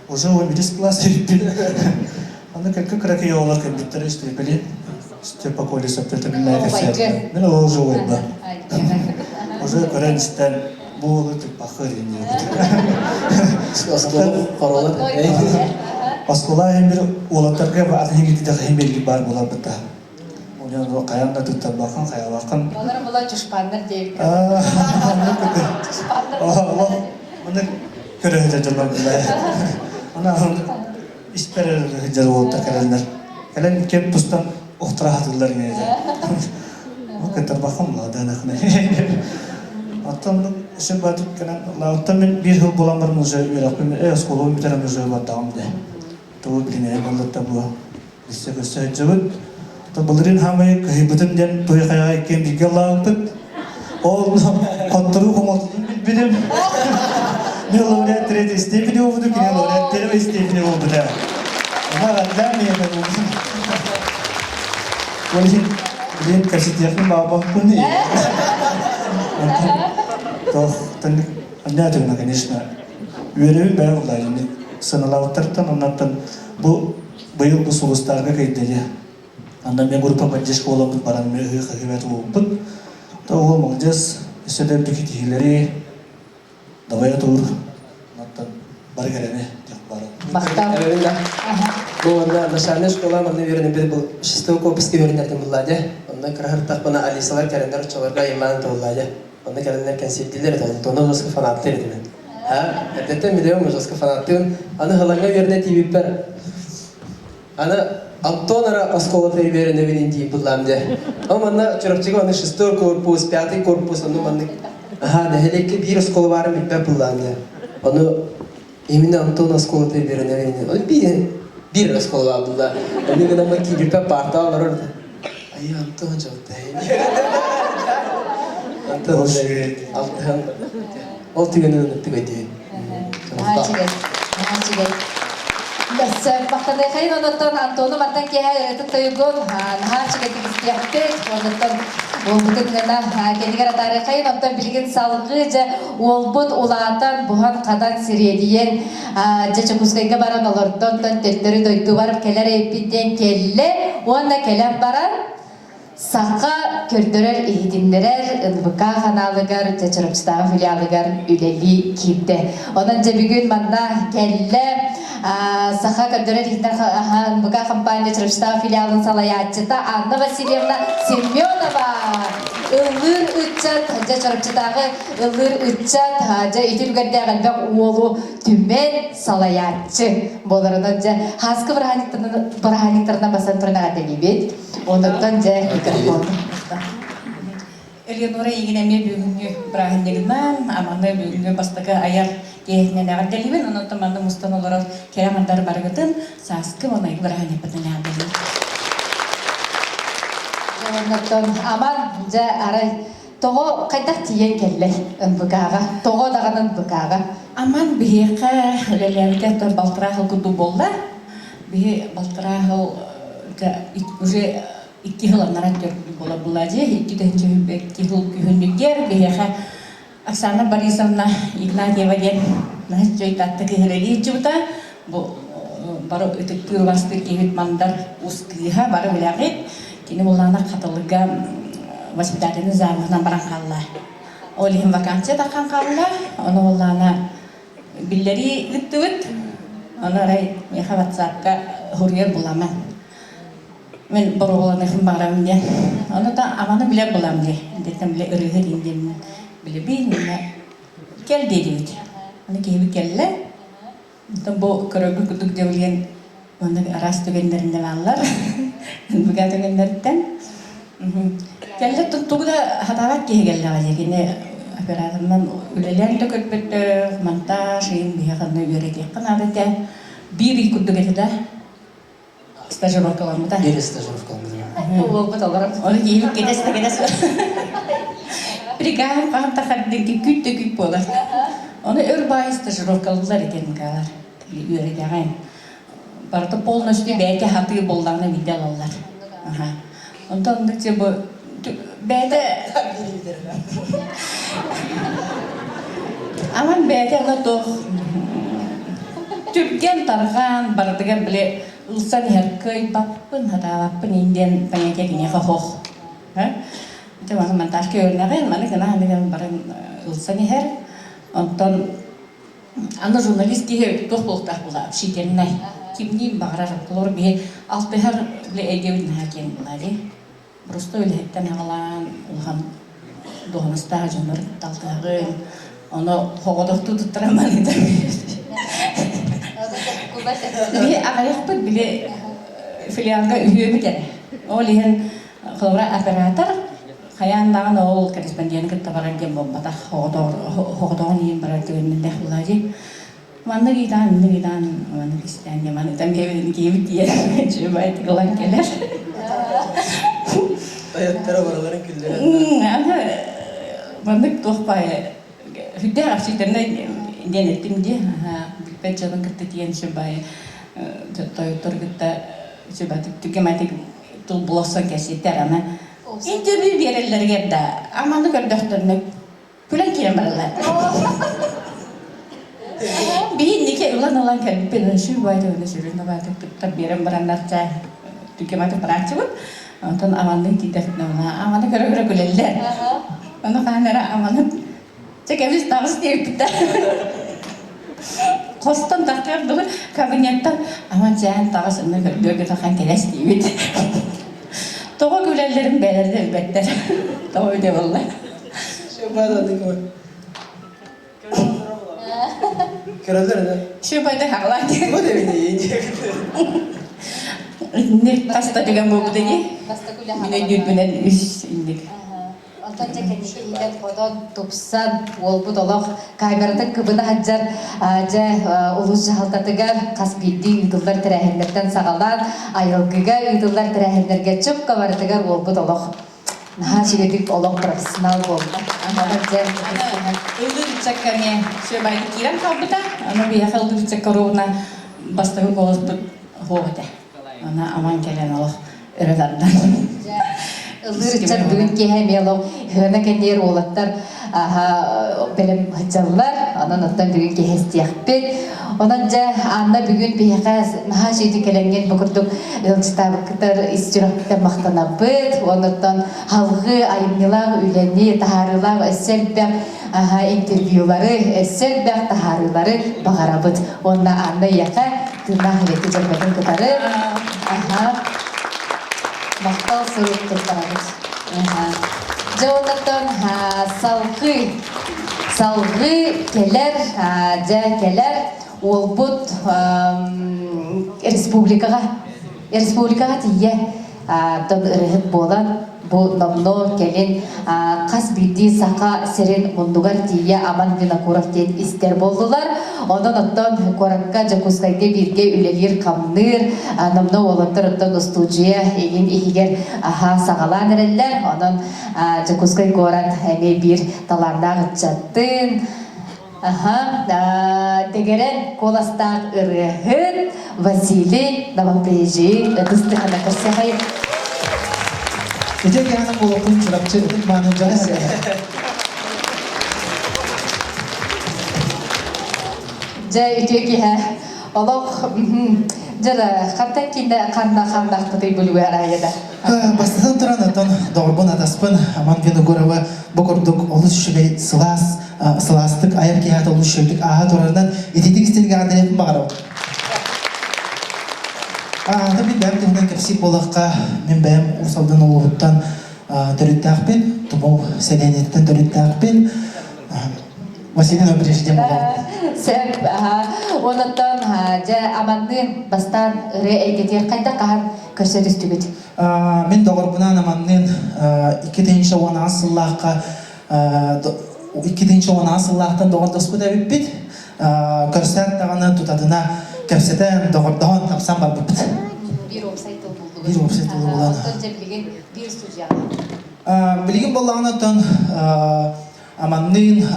Уже 11 класс ирпин. Аны кыркы кыракый оҕолор кэлбиттэр Степелин, Степа Колесов төтөбүллээ кэпсээтилэр. Мен ол уже уойба. Уже көрөн истэн бу уолу тыппахы Оскуола иһин бир уолаттарга атын иһин иһин белги баар буоларбыта. Оны хайан да туттарбаккын, хайалааххын. Олар була чушпаннар диэбит. Оны көрөһүтэ дьоннор билээ. Ана испер дьар уолаттар кэлэннэр. Кэлэн кеп тустан охтара хатыллар иҥэйде. Ол кытарбахым ладанахны. Оттон сөп баатып кэлэн, оттон мин биир сыл буолан баран уже үөрэхпин, оскуолабын бүтэрэн уже бардаҕым дэ. Тугу билинэйэ буоллар бу өссө көссө сылдьыбыт. Оттон былырыын хаамай кыһыйбытым диэн туй хайаҕа иккиэн бииргэ ыллаабыппыт. Ол хотторуу хомотутун билбитим. Мен лауреат третьей степени буолбутум, кини лауреат первой степени буолбута. Она аттаан миэхэ буолбутум. Ол иһин билин кэпсэтиэхпин баҕарбаппын. Туох анньаатыгына, конечно, үөрэбин бэйэ буллаайыннык сыаналаабыттартан оннаттан бу быйыл бу сулустаарга кыйдыйа Анда мен группа поддержка буоламмыт баран мен ыһыы хаһыыбат буолбуппут. То ол молодец, өссө да үрдүк киһилэри дабайа тур, онтон бары кэрэни диэх бары. Махтал. Бу онно начальная школа манна үөрэнэрбит был шестой корпуска үөрэнэртэн булла дьэ. Онно кыраһыртахпына Алисалар кэлэннэр оччолорго Иван туолла дьэ. Онно кэлэннэр кэнсиэрдиилэр этэ. Антона жестко фанаттыр этим. Ха, эрдэттэн билэбин жестко фанаттыын. Аны Халаҥҥа үөрэнэ тиийбиппэр Аны Антон эрэ оскуолата үөрэнэбин дии буллаам дьэ. Ол манна Чурапчыга аны шестой корпус, пятый корпус, ону маннык аха нэһилиэккэ биир оскуола баарын билбэт буллаам дьэ. Ону именно Антон оскуолата үөрэнэбин Ону биир биир оскуола баар булла. Ону гынан киирбиппэ паарта олорор. Ай Антон дьолтай. Антон алтыһан ол түгэнин ыныттык өйдүүн. Махтаныахайын онуттан Антону мантан киэһэ ырыатын тойугун наһаа үчүгэйдик истиэхпит. Онуттан уолбутун гына кэннигэр атаарыахайын. Онтон билигин салгыы дьэ уолбут улаатан, буһан-хатан, сириэдийэн дьэ Дьокуускайга баран олордо. Онтон төттөрү дойдубар кэлэр эбиппит диэн кэллэ. Уонна кэлэн баран Саха көрдөрөр-иһитиннэрэр НВК ханаалыгар, дьэ Чурапчытааҕы филиалыгар үлэлии киирдэ. Онон дьэ бүгүн манна кэллэ Саха көрдөрөр-иһитиннэрэр НВК компания Чурапчытааҕы филиалын салайааччыта Анна Васильевна Семенова. Ыллыыр ыччат, дьэ Чурапчытааҕы ыллыыр ыччат, дьэ ити үлүгэрдээх элбэх уолу түмэн салайааччы буоларынан дьэ Хааскы бырааһынньыктарынан басан туран эҕэрдэлиибит. Онуттан дьэ микрофон. Элеонора эйигин эмиэ бүгүҥҥү бырааһынньыгынан, аманы бүгүҥҥү бастакы айар киэһэтинэн эҕэрдэлиибин. Онон манна мустан олорор кэрэ аҥардар барыгытын сааскы уонна бырааһынньыкпытын эҕэрдэлиибин. Оннуттан аман дьэ арай тоҕо хайдах тиийэн кэллэй НВК-ҕа? Тоҕо даҕаны НВК-ҕа? Аман биһиэхэ үлэлээбитэ балтараа сыл курдук буолла. Биһи балтараа сыл уже икки сыл анараа төрдү буола була дьэ 2002 сыл күһүнүгэр биһиэхэ Оксана Борисовна Игнатьева диэн наһаа үчүгэй татты киһилэлии сылдьыбыта. Бу бары ытыктыыр бастыыр киһибит Мандар ус кыыһа бары билэҕит. Кини буллаана Хатылыга воспитательный замыһынан баран хаалла. Ол иһин вакансия таххан хаалла. Ону буллаана биллэрии ыыттыбыт. Ону арай миэхэ ватсапка суруйар буламан. Мен боруобаланыахпын баҕарабын диэн. Ону та аманы билэр булам дии. Диэтэн биле ырыаһы диэн диэммин билэбин. Кэл диэтибит. Аны киһибит кэллэ. Онтон бу көрөргүт курдук дьэбилиэн маннык араас түгэннэринэ бааллар. НБК түгэннэриттэн. Кэллэ тугу да хатаабат киһи кэллэҕэ дии. Кини операторынан үлэлээн да көрбөтөх, монтаж ыйын биһиэхэ онно үөрэтиэххэ наада этэ. Биир ый курдук этэ да стажировкаламмыта. Биир стажировкаламмыта. Уолбут олорор. Оны киһибит кэтэс да кэтэс. Приказ хаһан тахардын күт да күт буолар. Оны өр баайы стажировкалыылар этэн каалар. Үөрэтэҕин. Барыта полностью бэйэтэ хатыы буоллаҕына биирдэ ылаллар. Аха. Онтон оннук бу бэйэтэ Аман бэйэтэ ала туох түргэн тарҕаан барытыгар били ылсан иһэр кыайбаппын, хатаабаппын ин диэн понятие киниэхэ хох. Ити маны монтажка үөрэнэҕин, маны гына аны баран ылсан иһэр. Онтон аны журналист киһи туох буолуохтаах була общительнай. Кимниин баҕарар, олор биһи алтыһар били эйгэбит наһаа киэҥ буолаа дии. Просто үлэһиттэн аҕалаан улахан дуоһунастаах дьоннор талтыһаҕын, ону хоҕодохтуу туттаран маныытар. Биһи аҕыйахпыт били филиалга үһүөбүт эрэ. Ол иһин холобура оператор хайаан даҕаны ол корреспонденты кытта барар диэн буолбатах. Хоҕотоҕун иһин барар түгэннэрдээх буолаа дии. Маннык ыйдаан, инник ыйдаан, маннык истээн диэн маныытан биэбин киһибит тиийэн чүөбай ылан кэлэр. Тойоттара барыларын күллэрэр. Аны маннык туох баайы сүрдээх общительнай диэн эттим дии. Билбэт дьонун кытта тиийэн сүбай тойоттор кытта сүбатык түгэмэтик тыл булахсан кэситтэр аны интервью биэрэллэригэр да аманы көрдөхтөрүнэ Күлэн киирэн бараллар. Биһинники ылан-ылан кэлбиппин сүүбайдыгына сүрүн абаатык туттар биэрэн бараннар чай түкематы барааччыбыт. Онтон аманнык тиийдэхпинэ аманы көрө-көрө күлэллэр. Ону хаһан эрэ аманы чэ кэбис таҕыс диэбиттэр. Хостон таххар дылы кабинеттан аман чээн таҕыс ынна көрдүөргө тахан кэлэс диибит. Тоҕо күлэллэрин бэйэлэрэ да билбэттэр. Тоҕо үтэ буолла. Көрөллөр да. Шөбайда хаҕлаан. Бу да бини. Инник хаста түгэн буолбут ини. Мин өйдүүрбүнэн үс инник. Онтон дьэ кэнники иһигэр хотон тупсан, уолбут олох камератын кыбына сылдьар дьэ улуус дьаһалтатыгар хас биирдии ыытыллар тэрээһиннэртэн саҕалаан айылгыга ыытыллар тэрээһиннэргэ чыпка барытыгар уолбут олох наһаа үчүгэйдик олох профессионал буолла. Ыллыыр ыччакка эмиэ сүөбайдык киирэн хаалбыта. Аны биһиэхэ ыллыыр ыччакка ровно бастакы голоспут суох этэ. Аны аман кэлэн олох өрө тардан. Ыллыыр ыччат бүгүн киэһэ эмиэ олох ыһыана кэнниэр уолаттар бэлэм сылдьаллар. Онон оттон бүгүн киэһэ истиэхпит. Онон дьэ Анна бүгүн биһиэхэ наһаа үчүгэйдик кэлэҥҥин бу курдук ыалдьытаабыккытар ис сүрэхпиттэн махтанабыт. Онуттан халҕыы айымньылаах үлэни, таһаарыылаах өссө элбэх интервьюлары, өссө элбэх таһаарыылары баҕарабыт. Уонна Анна эйиэхэ тыыннаах эбэкки дьарбатын кытары махтал сурук туттарабыт. Дьэ оннуттан салгыы салгыы кэлэр дьэ кэлэр уолбут республикаҕа республикаҕа тиийэ тон ырыһыт буолан бу номнуо кэлин хас биирдии саха сирин муннугар тиийэ Аман Винокуров диэн истэр буоллулар. Онон оттон куоракка Дьокуускайга бииргэ үлэлиир-хамныыр номнуо уолаттар оттон устуудьуйа иһин иһигэр аһа саҕалаан эрэллэр. Онон Дьокуускай куорат эмиэ биир талааннаах ыччаттыын Аха, дэгэрэн куоластаах ырыаһыт Василий Новоприезжий ытыс тыһана көрсөһөйүн. Ити кэһэнэ буолуохпун Чурапчы ытык мааны дьоно сэргэ. Дьэ, үтүө киһи. Олох, дьэ, хантан кинне ханна ханнахпытый бүлүгэ арайда. Бастатан туран, оттон доҕорбун атаспын Аман Виногурова бу курдук олус үчүгэй сылаас сылаастык айар киһи олус үчүгэйдик ааһа турарынан ититик истэргэ аадырыахпын баҕарабын. Аата мин бэйэм туһунан кэпсиир буоллахха, мин бэйэм Уус Алдан улууһуттан төрүттээхпин, Тумул сэлиэнньэтиттэн төрүттээхпин. Василий новый президент буолабын. Сөп. Онуттан дьэ Аманныын бастаан ырыа эйгэтигэр хайдах хаһан көрсө түстүгүт? Мин доҕорбунаан Аманныын 2018 сыллаахха 2018 сыллаахтан доҕордоспут эбиппит. Көрсөөт даҕаны тутатына кэпсэтэн, доҕордоһон, тапсан барбыппыт. Биир уопсай тыл булдугут. Биир уопсай тылы булан. Оттон дьэ билигин биир студияҕа. Билигин буоллаҕына оттон Аманныын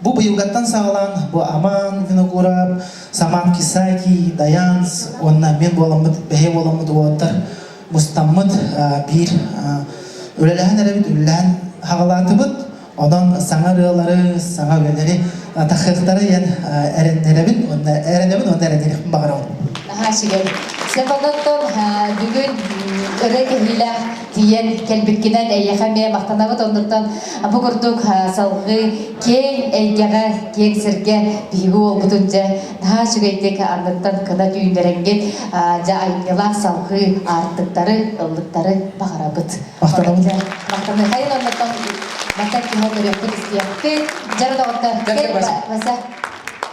бу быйылгаттан саҕалаан бу Аман Винокуров, Саман Кисаки, Даянс уонна мен буоламмыт, бэһиэ буоламмыт уолаттар мустаммыт биир үлэлэһэн эрэбит, үлэлэһэн хаҕалаатыбыт. Онон саҥа ырыалары, саҥа үлэлэри тахыахтара диэн эрэннэрэбин уонна эрэнэбин уонна эрэннэриэхпин баҕарабын. Наһаа үчүгэй. Сепанаттан бүгүн ырыа кэһиилээх тиийэн кэлбиккинэн эйиэхэ эмиэ махтанабыт. Оннуттан бу курдук салгыы киэҥ эйгэҕэ, киэҥ сиргэ биһиги уолбутун дьэ наһаа үчүгэйдик анныттан кына түүннэрэҥҥит дьэ айымньылаах салгыы аартыктары, ыллыктары баҕарабыт. Махтанабыт. Махтаныхайын оннуттан мантан киһи көрүөхпүт истиэхпит. Дьара доҕоттор, кэл Вася.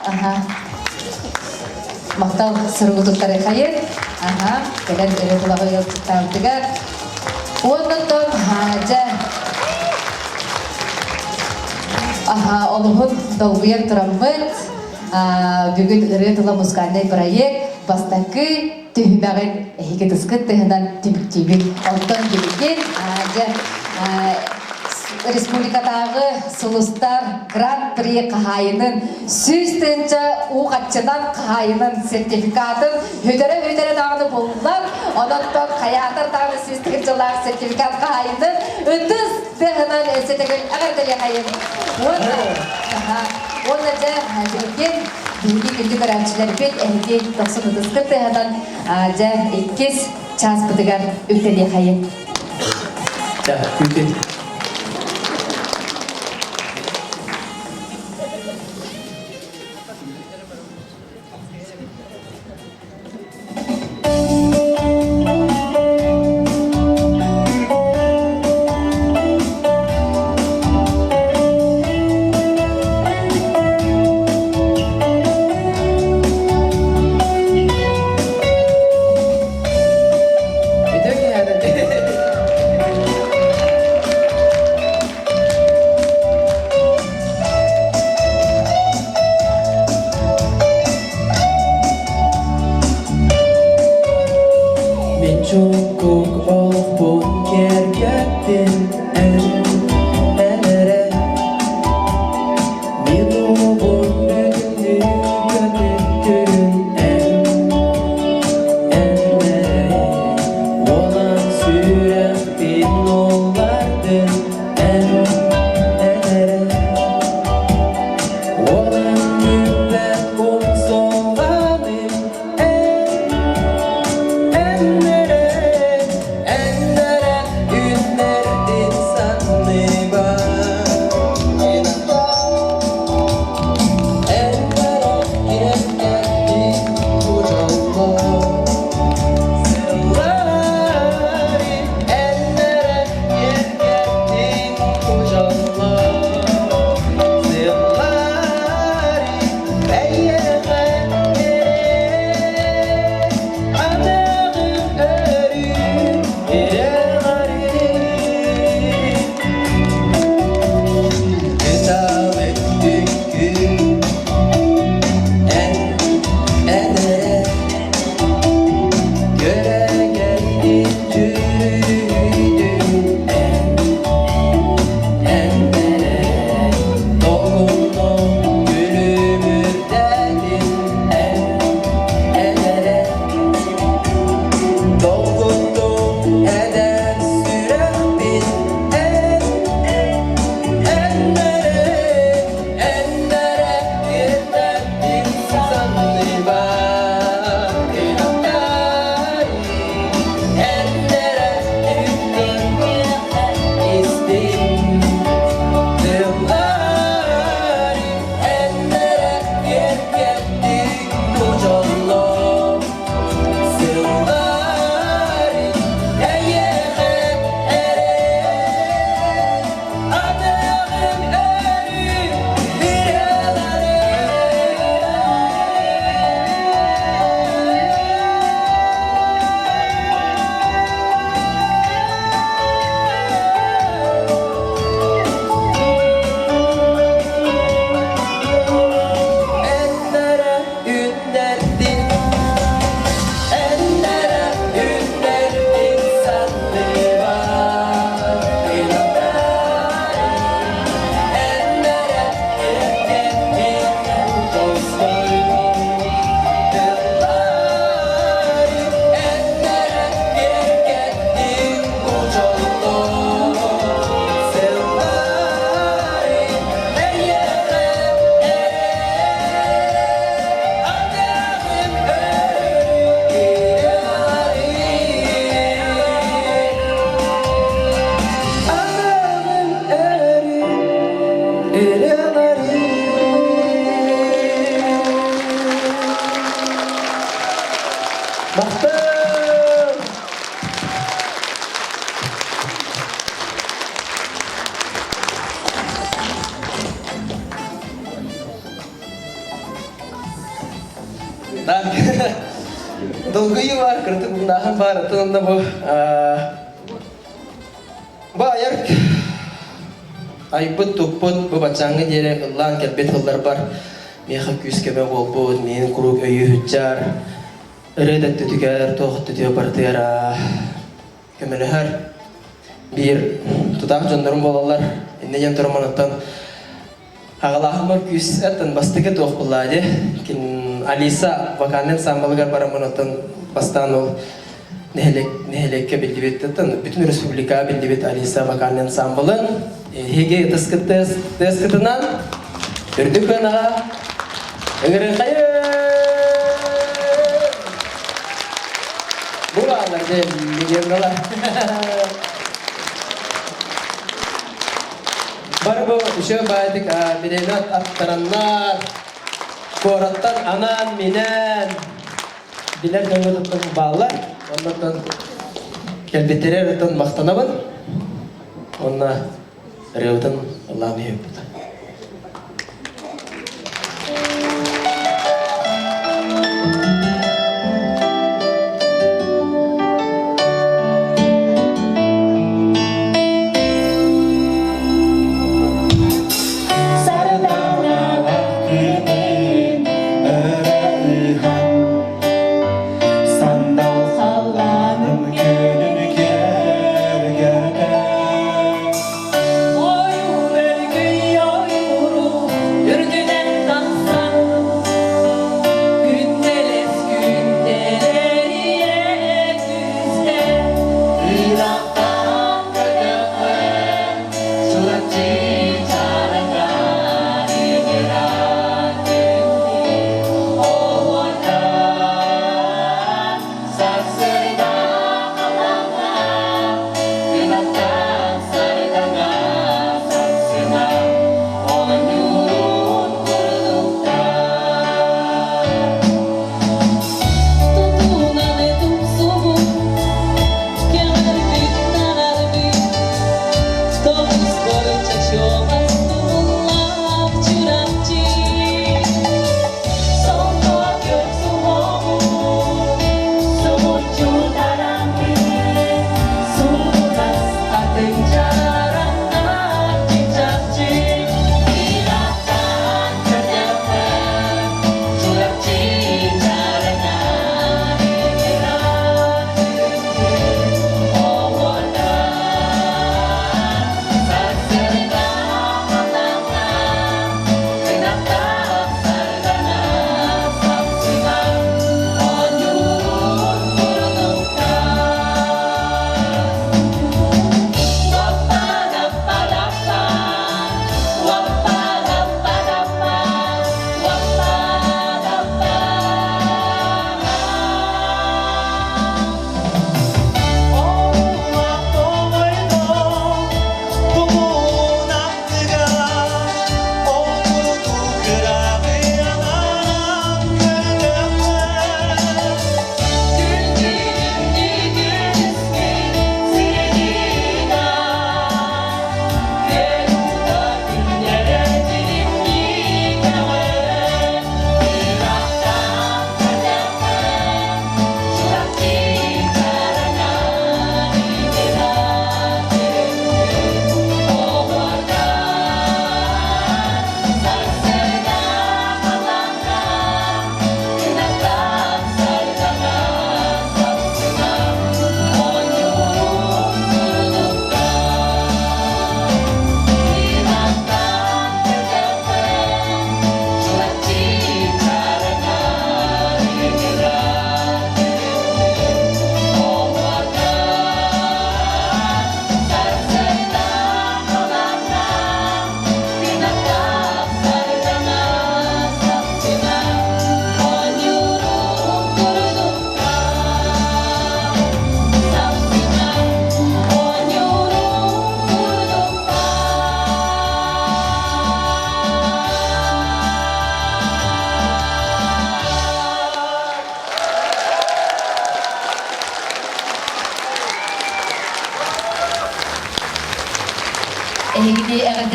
Аха. Махтал суругутуттары хайын. Аха. Кэлэн өрө тулаҕы ыалдьыттаабытыгар. Уоннаттан дьэ Аха, олуһун долгуйан тураммыт. Бүгүн ырыа тыла музыкальнай проект бастакы түһүмэҕин эһиги тыскыт тыһынан түмүктүүбүт. Онтон билигин дьэ республикатааҕы сулустар гран-при хаһаайынын 100 тыһыынча уу хаччынан хаһаайынын сертификатын хүтэрэ-хүтэрэ даҕаны буллар. Онон хайаатар даҕаны 100 тыһыынчалаах сертификат хаһаайынын ытыс тыаһынан өссө төгүл эҕэрдэлиэхэйин. Уонна уонна дьэ билигин биһиги күндү көрөөччүлэрбит эһиги дохсун ытыскыт тыаһынан дьэ иккис чааспытыгар үктэлиэхэйин. Дьэ, күүтүн. Үтүө киэһэ. Махтал! Так, долгуйуу бар, кыртык муннаахан бар, оттон онно бу бу айар айбыт туппут бу баччааҥҥа диэри ыллаан кэлбит ылларбар миэхэ күүс-көмө буолбут, миин куруук өйүүһүччар, ырыа да өттүтүгэр, туох өттүтүгэр барытыгар көмөлөһөр биир тутаах дьоннорум буолаллар. Иннэ диэн туран оттон аҕалааһыммар күүс эттэн бастакы туох буллаа дии. Кин Алиса вокальный ансамблыгар бараммын оттон бастаан ол нэһилиэк нэһилиэккэ биллибит оттон бүтүн республика биллибит Алиса вокальный ансамблын эһиги тыаскытынан үрдүк гынаҕа ыҥырыахайы Бу бааллар дьэ легендалар. Бары бу үчүгэй баайдык бириэмэ аттараннар, куораттан анаан-минээн билэр дьоҥҥутуттан бааллар. Оннуттан кэлбиттэрэ оттон махтанабын. Онно ырыабытын ыллаан иһэбит. Сандал халлааным күнүн киэргэтэ.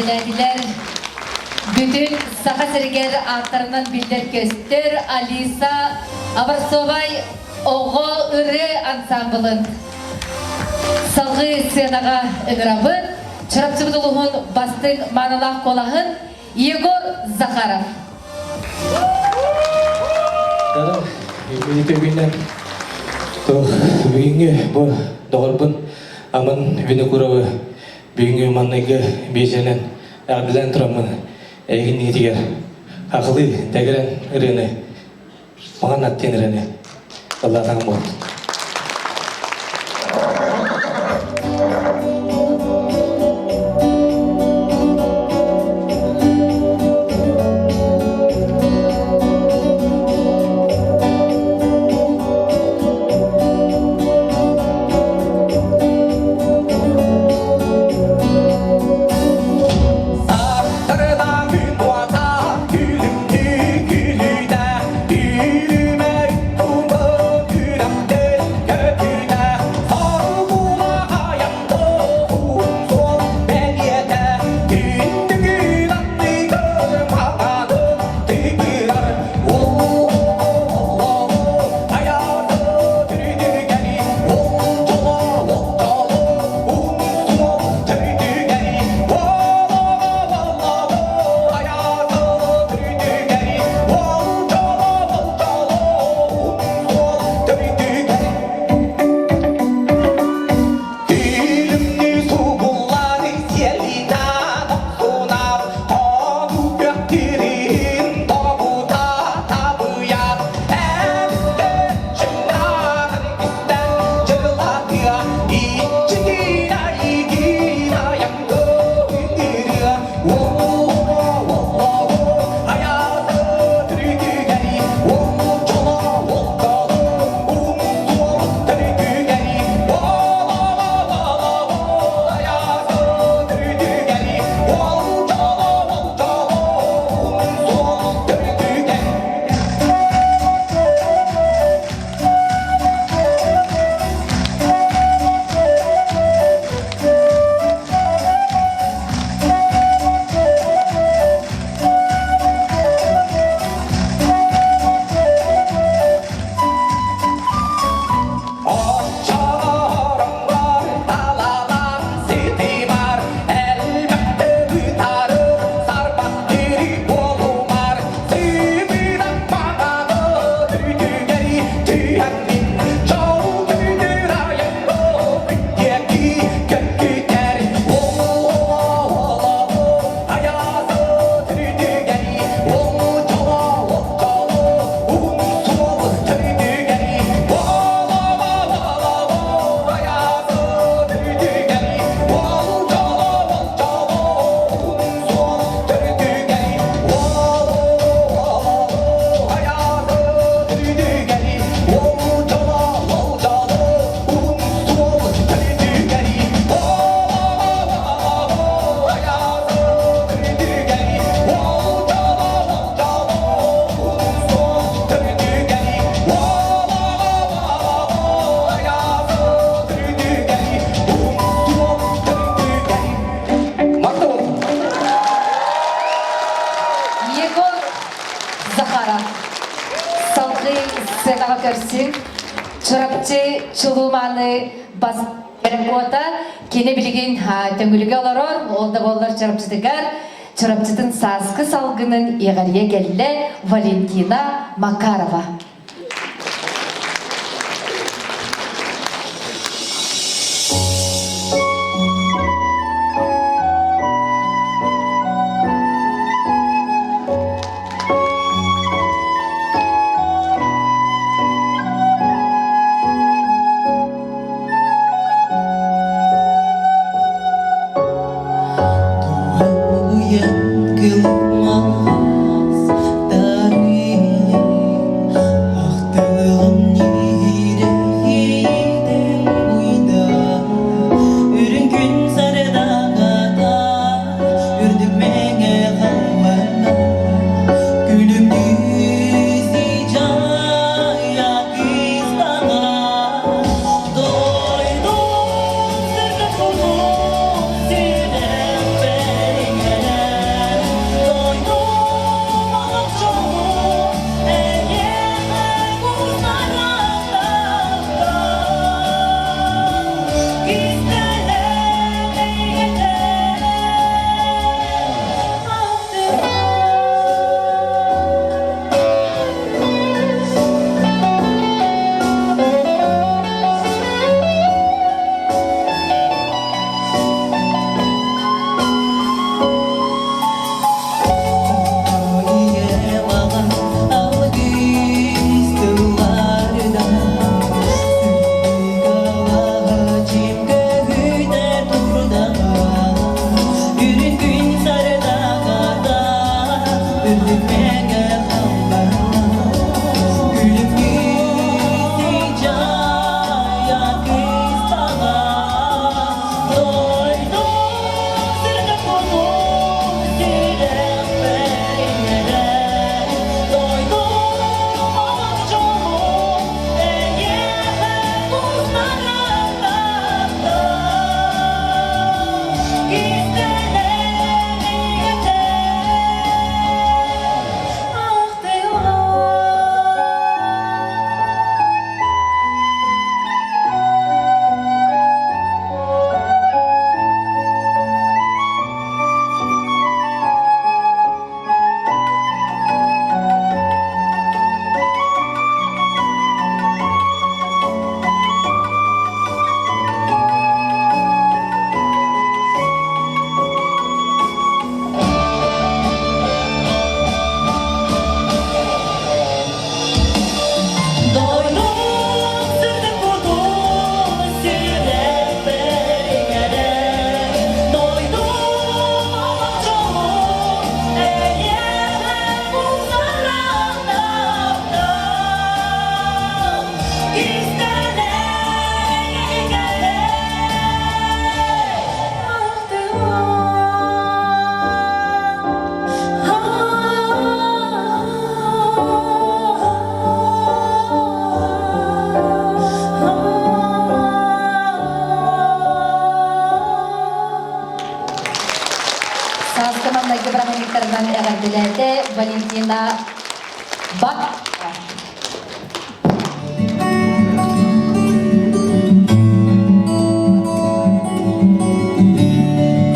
Эҕэрдэлээтилэр бүтүн Саха сиригэр ааттарынан биллэр-көстөр Алиса Образцовай оҕо ырыа ансаамбылын салгыы сценаҕа ыҥырабыт. Чурапчыбыт улууһун бастыҥ маанылаах куолаһын Егор Захаров. Күнү бүгүҥҥү бу доҕорбун Аман Винокуровы бүгүҥҥү манныгы биэчэринэн эҕэрдэлээн тураммын эйигин хахылыы дэгэрэн ырыаны маҥан аттыан ырыаны ыллаатаҕым буолтун. Егор Захаров. Салгыы сценаҕа көрсүҥ. Чурапчы чулууманы бас куота кини билигин төҥүлүгэ олорор, ол да буоллар Чурапчытыгар Чурапчытын сааскы салгынын иэҕэрийэ кэллэ Валентина Макарова. Үрүҥ күн сардаҥата үрдүк мэҥэ халлаана күлүмнүү сыдьаайа кыыстаҥа дойдум сырдык курдук сирэм бэриҥэр. Үрдүк мэҥэ халлаана Күлүмнүү сыдьаайа кыыстаҕа Дойду сиргэ курдук сүрэхпэр иҥэрэр Дойду олох дьолун эйиэхэ кустаран Doydum sırdı kurdum sürekli Doydum alacağım eğer uzaranda İstene gele Сааскы маннайгы бырахынньыктарынан эҕэрдэлээтэ Валентина Бак.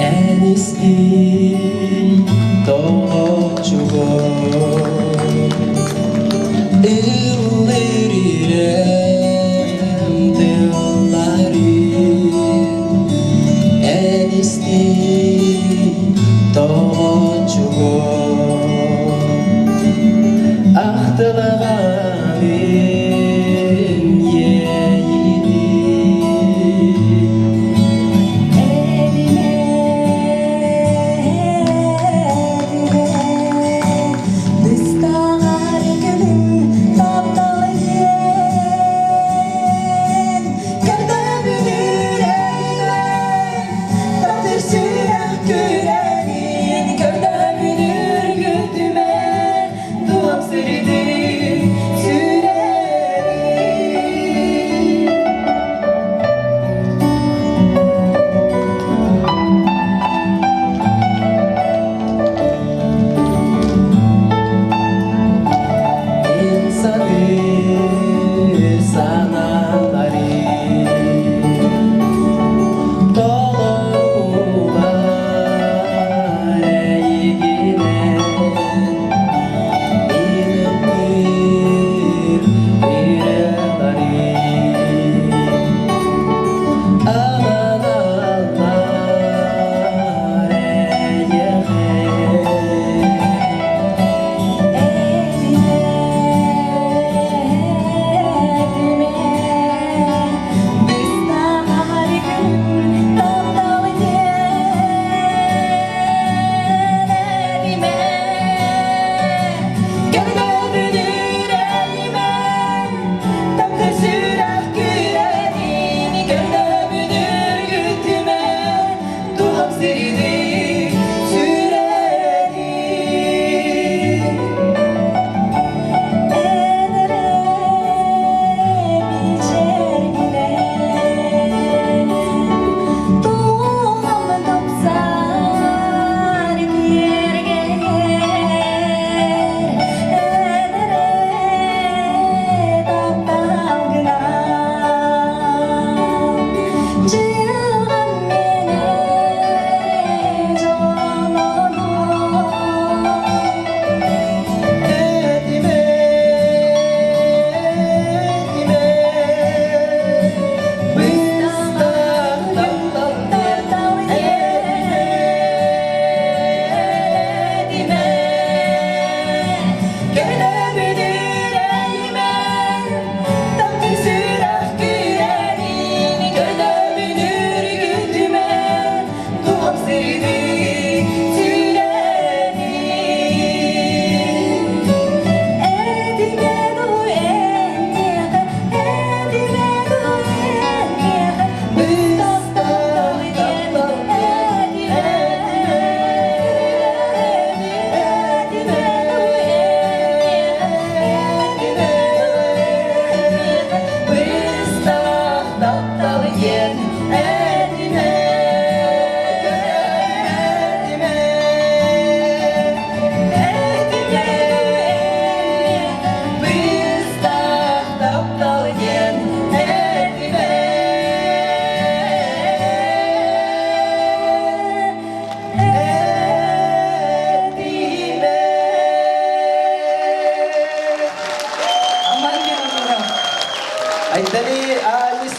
Эн истиий тоҕочугун Ыллыр ирэм тылларын Эн истиий тоҕочугун Ахтылаҕаным иэйиитин Эдиме.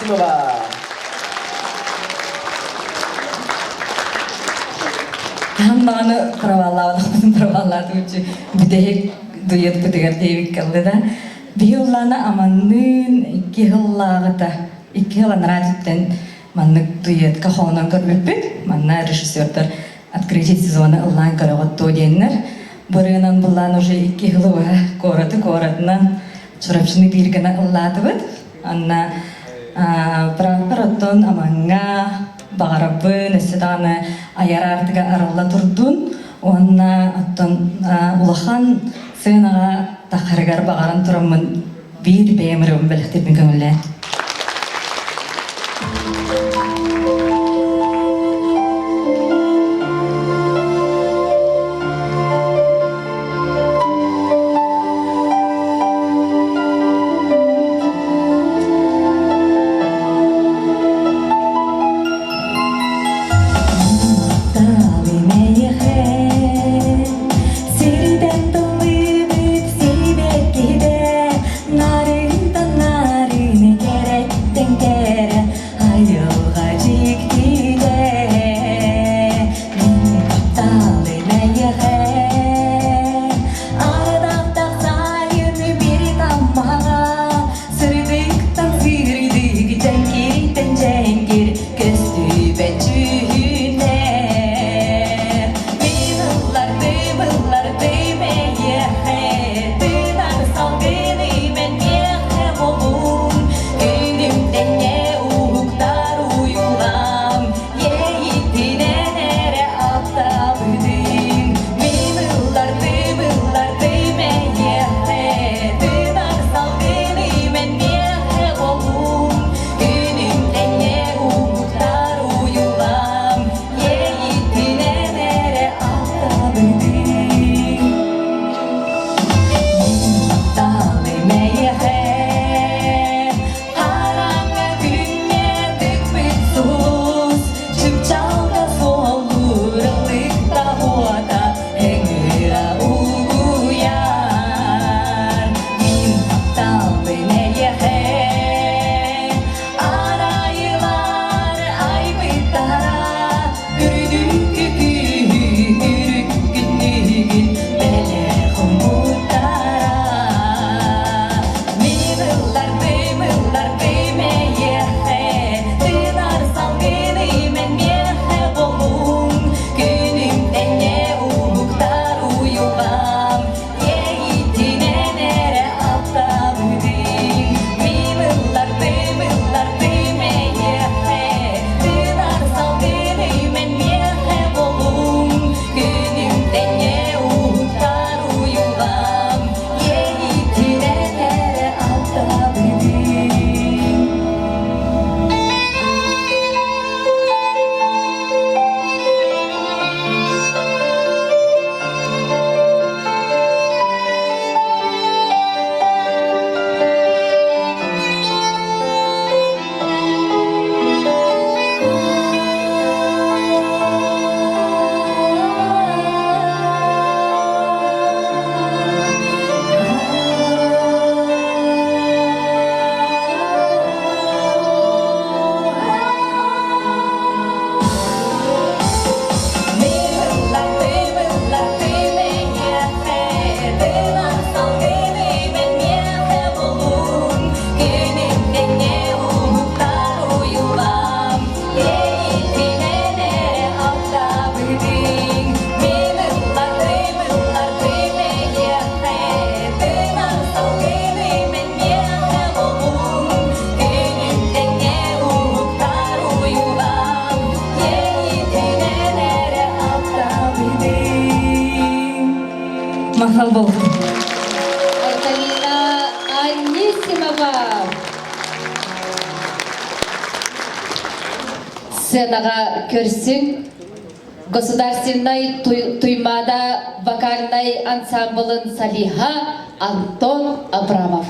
Анисимова. Хаһан даҕаны проваллаабатахпытын проваллаатыбытчы бүтэһик дуетпытыгар диэбиккэ ыллы да. Биһи ыллаана Аманныын икки сыллааҕыта, икки сыл анараа өттүттэн маннык дуетка хоонон көрбүппүт. Манна режиссердар открытие сезона ыллаан көрөҕүт дуо диэннэр. Бу ырыанан былаан уже икки сылы быһа куораты куоратынан Чурапчыны биир гына ыллаатыбыт. Анна Прапор оттон Амаҥҥа баҕарабын, өссө даҕаны айар аартыга арылла турдун уонна оттон улахан сыанаҕа тахарыгар баҕаран тураммын биир бэйэм ырыабын бэлэхтиирбин көҥүллээн. Сирдэн тыллыыбыт сибэккитэ Нарынтан нарыны кэрэттэн кэрэ Айылҕа дьиктитэ Мин тапталым эйиэхэ Ардахтах сайын бир таммаҕа Сырдыктан сырдык дьэҥкиртэн дьэҥкир Көстүбэт дьүһүнэ Мин ыллардым ыллардым эйиэхэ Тыынар салгыным миэхэ буолуҥ Күнүм тэҥҥэ уһуктар уйулҕам Иэйиитинэн эрэ аттабытым Мин ыллардым ыллардым эйиэхэ Тыынар салгыным миэхэ буолуҥ Күнүм тэҥҥэ уһуктар уйулҕам Иэйиитинэн эрэ аттабытым Тапталым эйиэхэ Хараҥа күҥҥэ тыкпыт сулус Чыпчаалга суоллуур ыллыкта уота Ыҥыра угуйар Мин тапталбын эйиэхэ Арайылар айбыттара Үрдүккү күүһү үрүк күннүгүн бэлэх умуттара Мин ыллардым ыллардым эйиэхэ Тыынар салгыным эн миэхэ буолуҥ Күнүм тэҥҥэ уһуктар уйулҕам Иэйиитинэн эрэ аттабытым Мин ыллардым ыллардым эйиэхэ Тыынар салгыным эн миэхэ буолуҥ Күнүм тэҥҥэ уһуктар уйулҕам Иэйиитинэн эрэ аттабытым Махал бол. Айталина Анисимова. Сценаға көрсүн Государственнай Туймаада вокальнай ансамблын Салиха Антон Абрамов.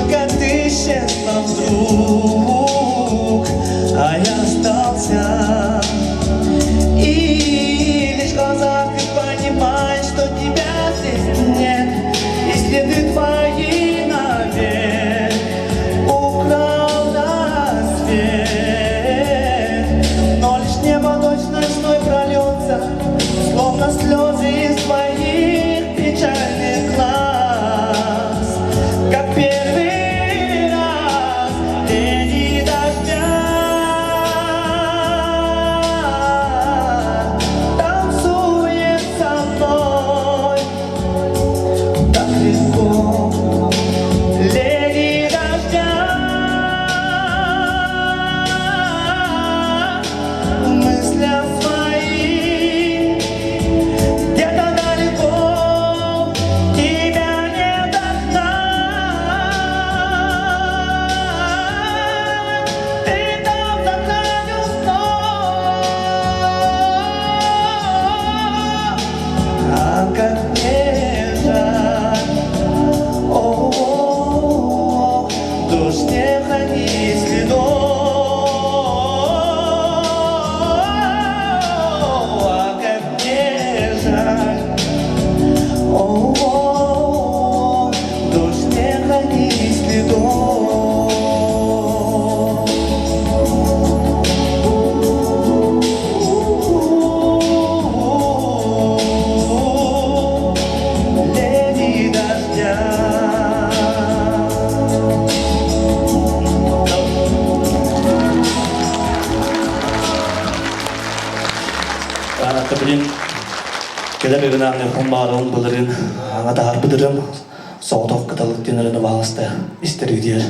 Только ты исчезла вдруг, а я остался. И лишь в глазах ты понимаешь, что тебя здесь нет, и следы твои навек украл рассвет. Но лишь небо ночь ночной прольется, словно слезы из твоих печальных глаз. Как первый раз леди дождя танцует со мной так легко. Леди дождя в мыслях своих где-то далеко тебя не догнать. Ты там за гранью снов. А как мне жаль, о, дождь не хранит следов. А как мне жаль, о, дождь не хранит следов. Леди дождя. Ата билин кэлэр ырынааны баарын былырын аңа тахар быдырым соҕотох кыталык диэн бааласта истеригдиэр.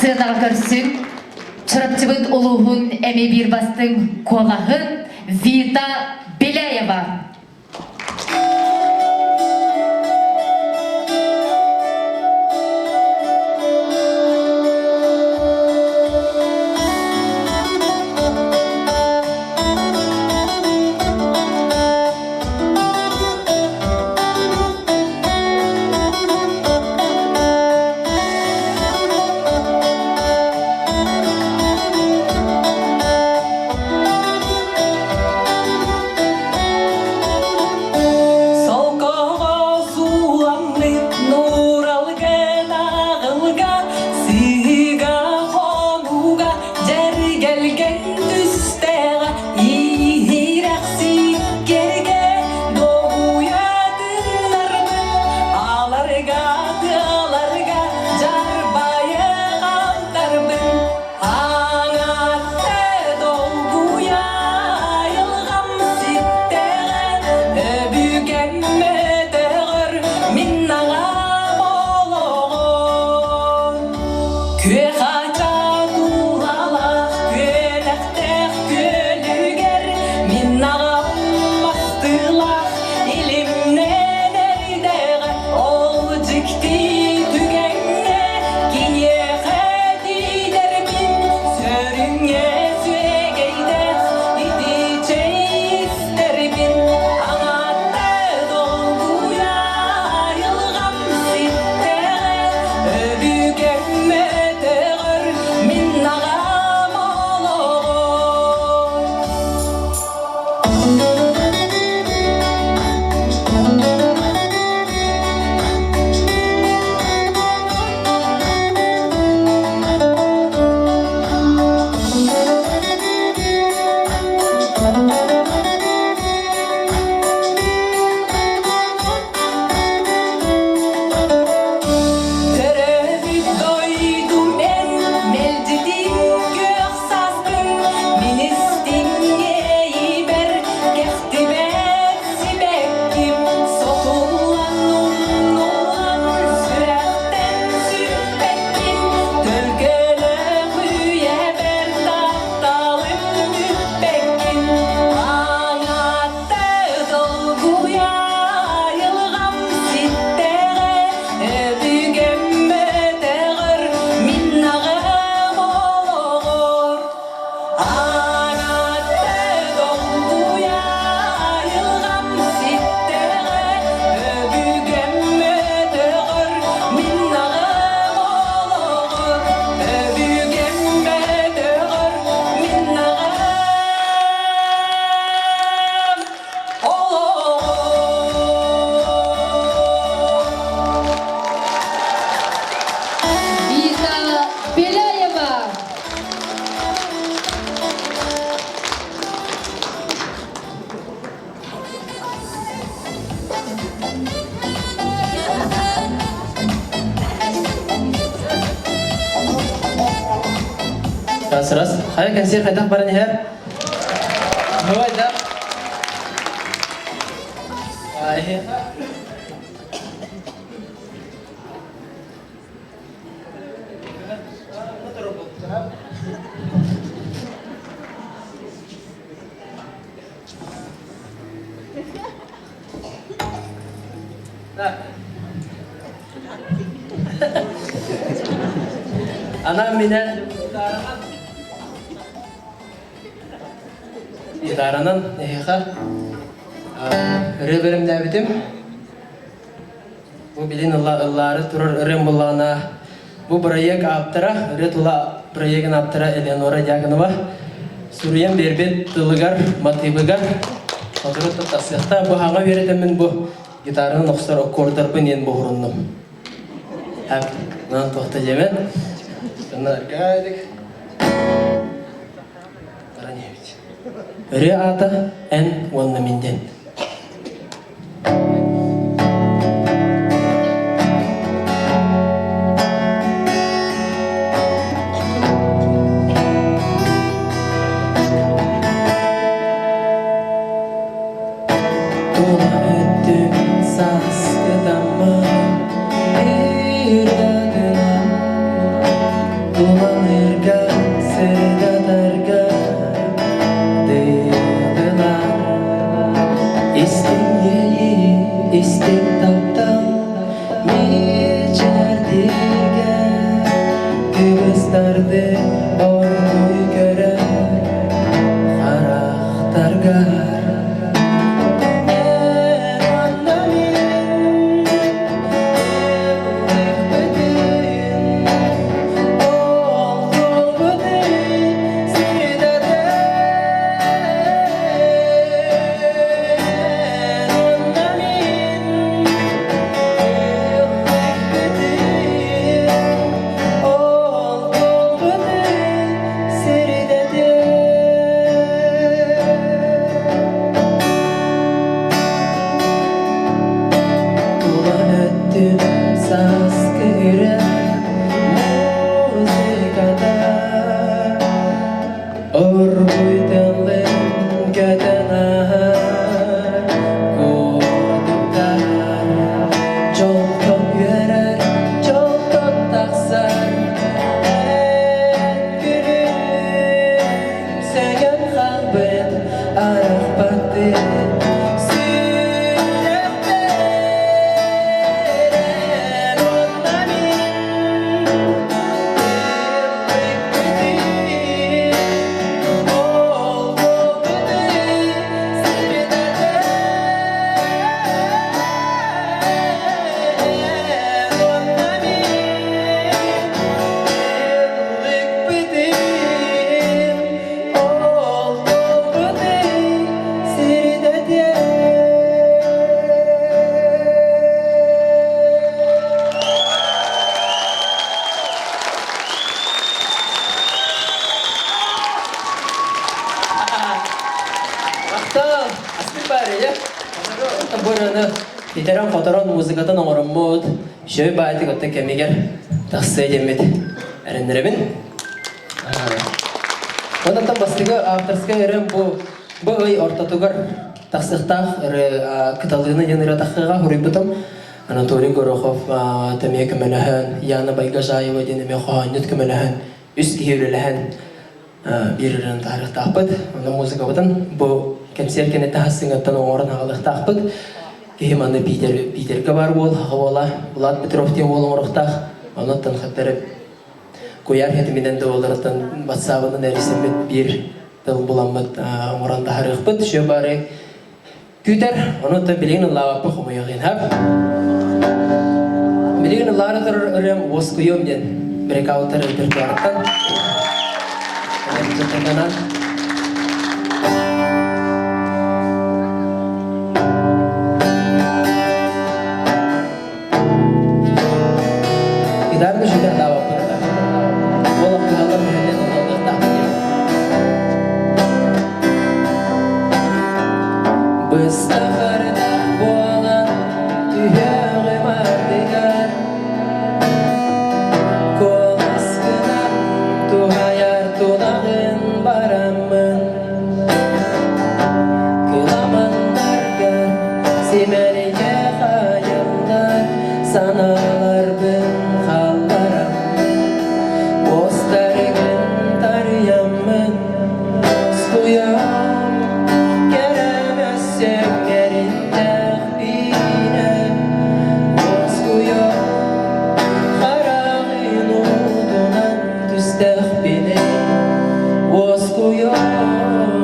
Сыанаҕа көрсүҥ, Чурапчыбыт улууһун эмиэ биир бастыҥ куолаһын Вита Беляева. Солкоҕо сууламмыт нууралгын аҕылга, сыыга хонууга дьэргэлгэн түстэҕэ, иһирэхсиккэргэ доҕуйа тыынарбын, аларга тыаларга дьарбайы хантарбын, Аҥаатта долгуйа айылҕам ситтэҕэ, өбүгэм өтөҕөр мин аҕам олоҕор. Күөх ача тулалаах күөлэхтээх күөлүгэр мин аҕам мастыылаах илимнээн эрдэҕэ ол дьикти түгэҥҥэ киниэхэ тиийдэрбин сөрүҥҥэ сүөгэйдээх ити чэй истэрбин аҥаатта долгуйа айылҕам ситтэҕэ өбүгэм өтөҕөр мин аҕам олоҕор. Төрөөбүт дойдум эн мэлдьитин күөх сааспын мин истиҥҥээйибэр кэхтибэт сибэкким сотуллан умнуллан сүрэхтэн сүппэккин төлкөлөөх үйэбэр тапталым бүппэккин аҥаатта долгуйа айылҕам ситтэҕэ өбүгэм өтөҕөр мин аҕам олоҕор Аҥаатта долгуйа айылҕам ситтэҕэ өбүгэм өтөҕөр мин аҕам олоҕор өбүгэм өтөҕөр мин аҕам олоҕор. Вита Беляева. Раз, раз. Хайа кэнсиэр хайдах баран иһэр? Давай, да. Анам минен гитаранан эһиэхэ ырыа бэлэмнээбитим. Бу билин ыллаары турар ырыам буоллаҕына, бу бырайыак ааптара, ырыа тула бырайыагын ааптара Элеонора Дьяконова суруйан биэрбит тылыгар, матыыбыгар сотору тахсыахта. Бу хаҥа үөрэтэммин бу гитаранан охсор аккордарбын иэн буһуруннум. Хап, нан туохта диэмэн. Аргадик. Ырыа аата Эн уонна мин диэн. Тула өттүм сааскытаммын ырыатынан. Истиҥ иэйии, истиҥ таптал мичээрдигэ кыбыстарды оргууй көрөр харахтаргар. Эн уонна мин ыллыахпытын, ол суолбутун сирдэтэн. Өттүм сааскы үрэх музыката Оргууй тыллын көтөн ааһар курдуктар, дьолтон үөрэр, дьолтон тахсар эн күлүм сөҥөн хаалбыт арахпаттыы сүрэхпэр эн уонна мин Махтал! Астык баар иә. Бу ырыаны итерэн-хоторон музыкатын оҥороммут, үчүгэй баайтык оттон кэмигэр тахсыа диэммит эрэннэрэбин. Онтон бастакы авторскай ырыам бу бу ый ортотугар тахсыахтаах ырыа Кыталыына диэн ырыа тахсыаҕа суруйбутум. Анатолий Горохов эмиэ көмөлөһөн, Яна Байгожаева диэн эмиэ хоһоонньут көмөлөһөн, үс киһи үлэлэһэн биир ырыаны таһаарыахтаахпыт. Онно музыкабытын бу кэнсиэр кэнниттэн хассыҥҥаттан оҥорон аҕалыахтаахпыт. Киһи манна Питер, Питергэ баар уол, аҕа уола Влад Петров диэн уол оҥоруохтаах. Онуттан хаттары куйаар хэтиминэн да буоларыттан батсаабынан эрийсэммит биир тыл буламмыт оҥорон таһаарыахпыт. Шө бары Күүтэр, онуттан билигин ыллаабаппын хомойуох иһин. Билигин ыллаары турар ырыам «Уоскуйуом» диэн брейкауттар репертуарыттан. Репертуарынан. Гитараны шүтэ ыллаабаппын. Ол кыһаллар мүһэллэн ыллыахтаахпын диэн. Быстахардаах буолан түһүөҕүм ардыгар Куоласкынан туһайар тунаҕын бараммын Кыламаннаргар симэлийэ хаайыллар санааларбын хаалларам Уостарыгын тарыйаммын Уоскуйам кэрэм өссө кэриннэхпинэ Уоскуйам хараҕын уутунан түстэхпинэ Уоскуйам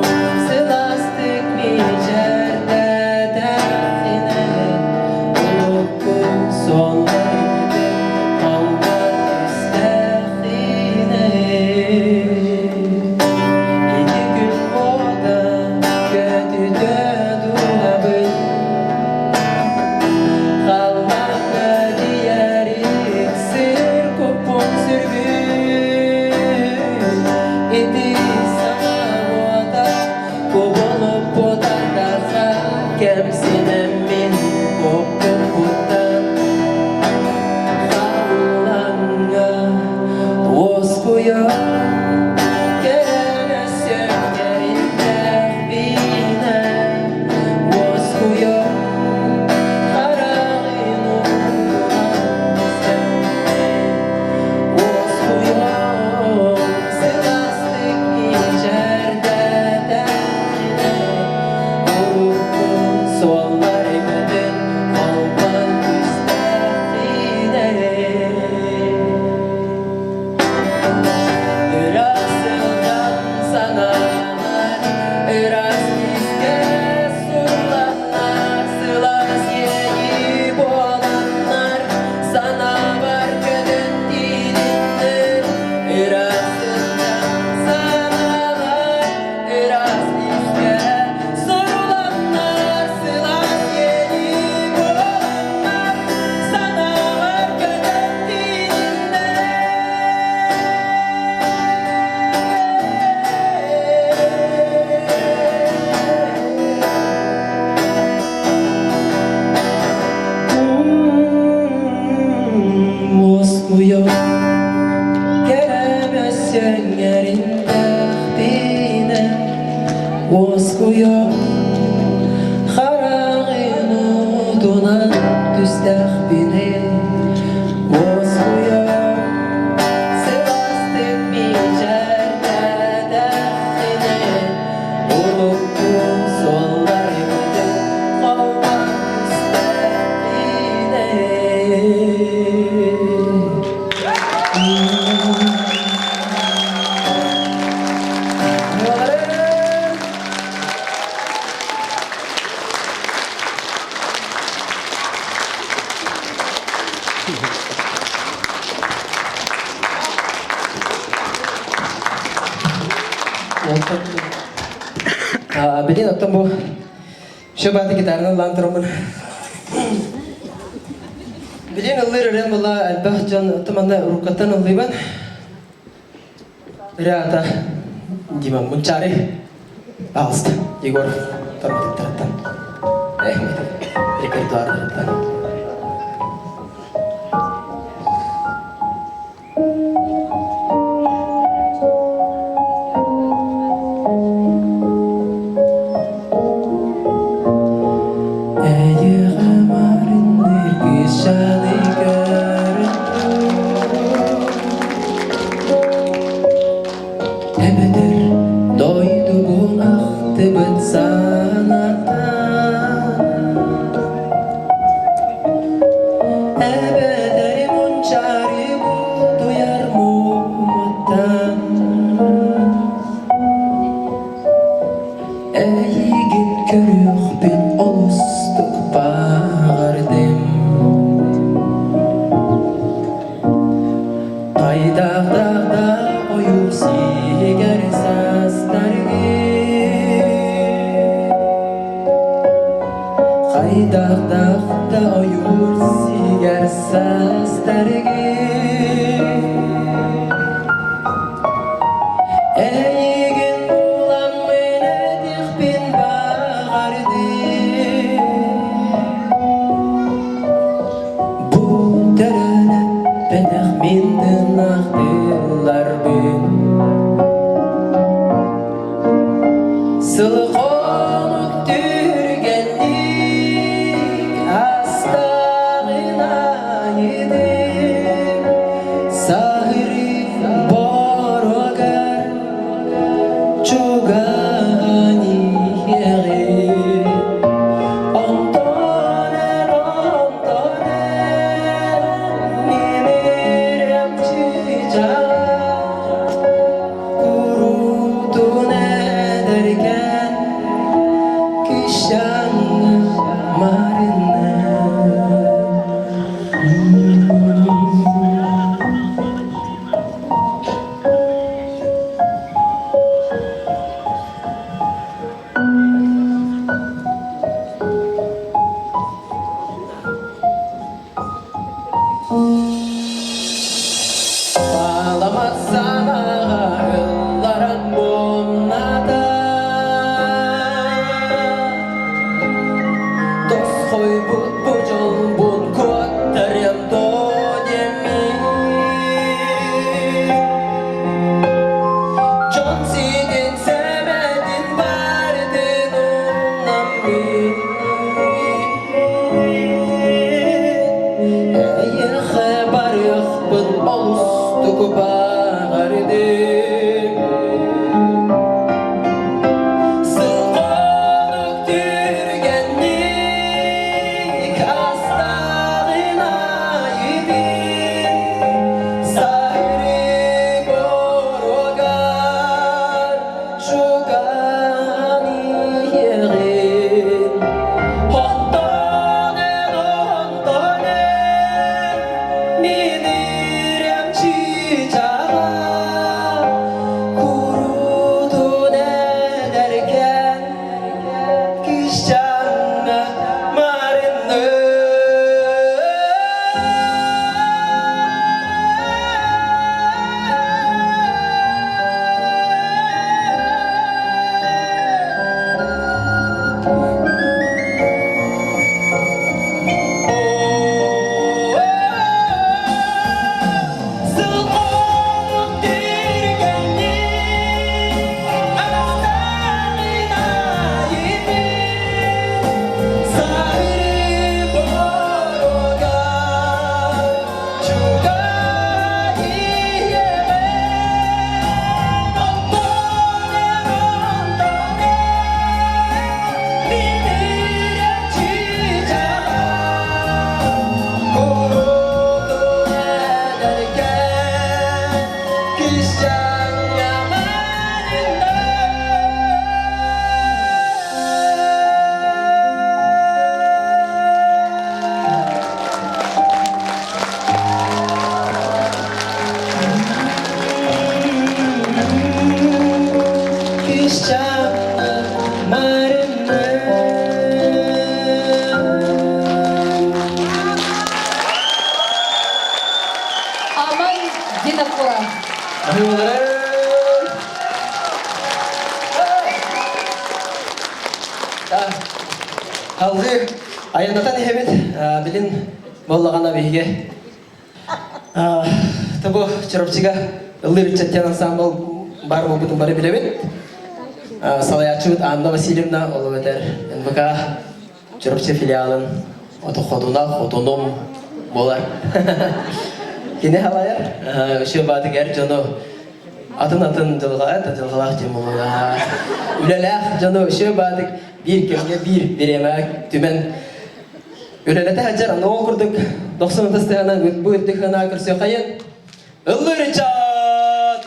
сылаастык мичээрдээтэххинэ Урукку суолларбытын холбоон истэххинэ Ити күн уота көтүтэ дууһабын Халлааҥҥа тиийэрик сир куппун сүргүн Ити саҥа уота кубулуппут ардахха Кэмсинэммин куппун Халлааҥҥа уоскуйар кэрэ сөргэриннэхпинэ Уоскуйар хараҕын Уоскуйар сылаастык мичээрдээтэххинэ Урукку суол Билин оттон бу все бааты гитараны ыллаан тураммын. Билин ыллыыр ырыам була элбэх дьон оттон манна уруккаттан ыллыыбын. Ырыата Дима Мунчари. Пожалуйста, Егор Торматыктарыттан. Репертуардарыттан. Эйиэхэ маарынныыр кыысчааны көрөн Эбэтэр дойдубун ахтыбыт санатан Эбэтэр мунчаары бултуйар муҥуттан Эйигин көрүөхпүн олустук баҕардым Хайдах-да ойуур сиһигэр састаргын Хайдах-да ойуур сиһигэр састаргын Эйигин буламмын этихпин баҕардым Бу төрөнөппөтөх мин тыыннаахтыылларбын Сылхонук түргэнник астаҕын айытын Саһырын боруогар чугаһан иһэҕин Онтон эр, онтон эр, мин ирэм чыычааҕа Куруутун эдэркээн кыысчаана Марина. Баламат санаҕа ылларан мумната Тосхойбут бу дьолбун куоттарыам дуо диэммин Дьон сиитин сэмэтин барытын умнаммын Эйиэхэ барыахпын олустук баҕардым Сылгылык түргэнник астаҕын айдын Саһыры боруогар чугаһан иһэҕин Онтон эн, онтон эн мин ирэм чыычааҕа Куруутун эдэркээн кыысчаана Марина. Алгыы айаннатан иһэбит. Билин буоллаҕына биһиги Тобу Чурапчыга ыллыыр ыччаттан ансаамбыл баар буолбутун бары билэбит. Салайааччыбыт Анна Васильевна, ол эбэтэр НВК Чурапчы филиалын хотуна, хотунум буолар. Кини халайар. Өссө баатык эр дьону атын-атын дьылҕа, дьылҕалаах дьон буолуоҕа. Үлэлээх дьону өссө баатык биир кэмҥэ биир бириэмэ түмэн үлэлэтэ сылдьар. Аны ол курдук дохсун ытыстыһынан бу үрдүк ханаа көрсүөххэйин. Ыллыр ыччат!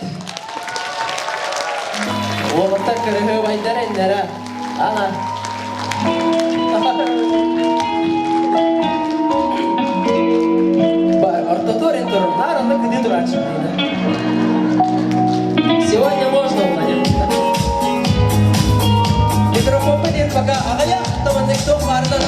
Уолаттар кырыһыабайдара иннэрэ. Ана. Ортотуор эн турар, наар онно кыдыы турааччы. Сегодня можно Владимир. Микрофон диэн пока аҕыйах таманнык туох баарынан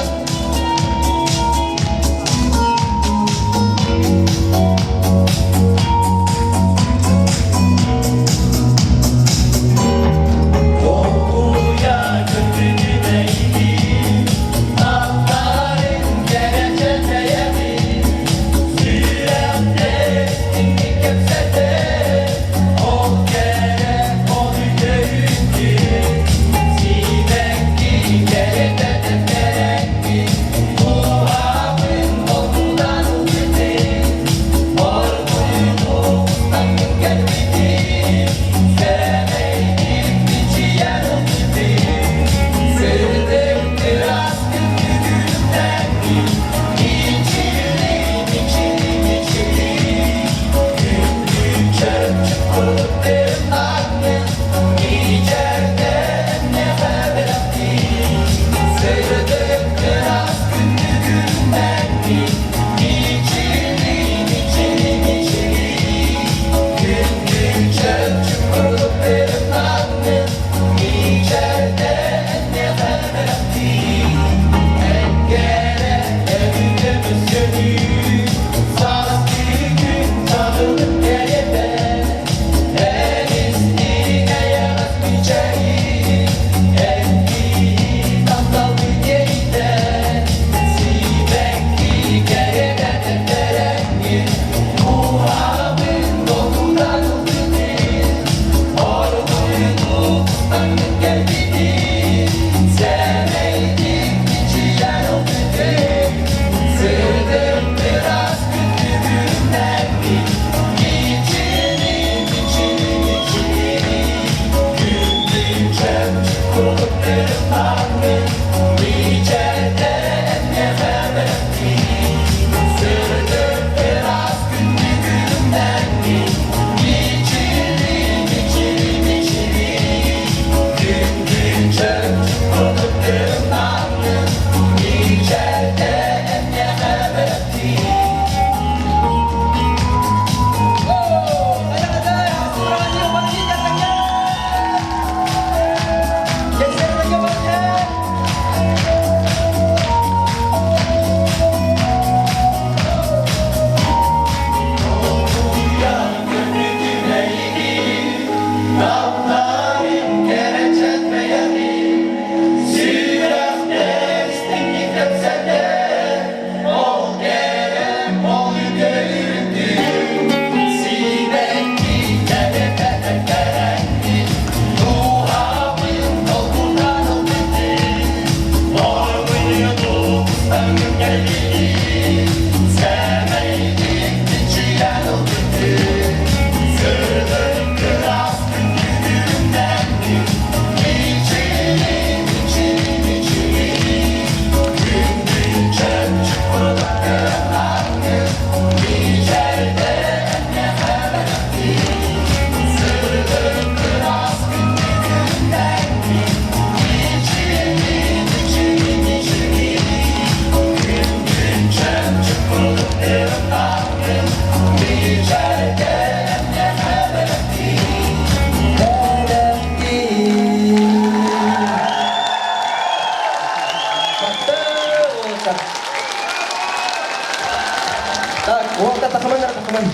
Так, уолта тахаман тахаман.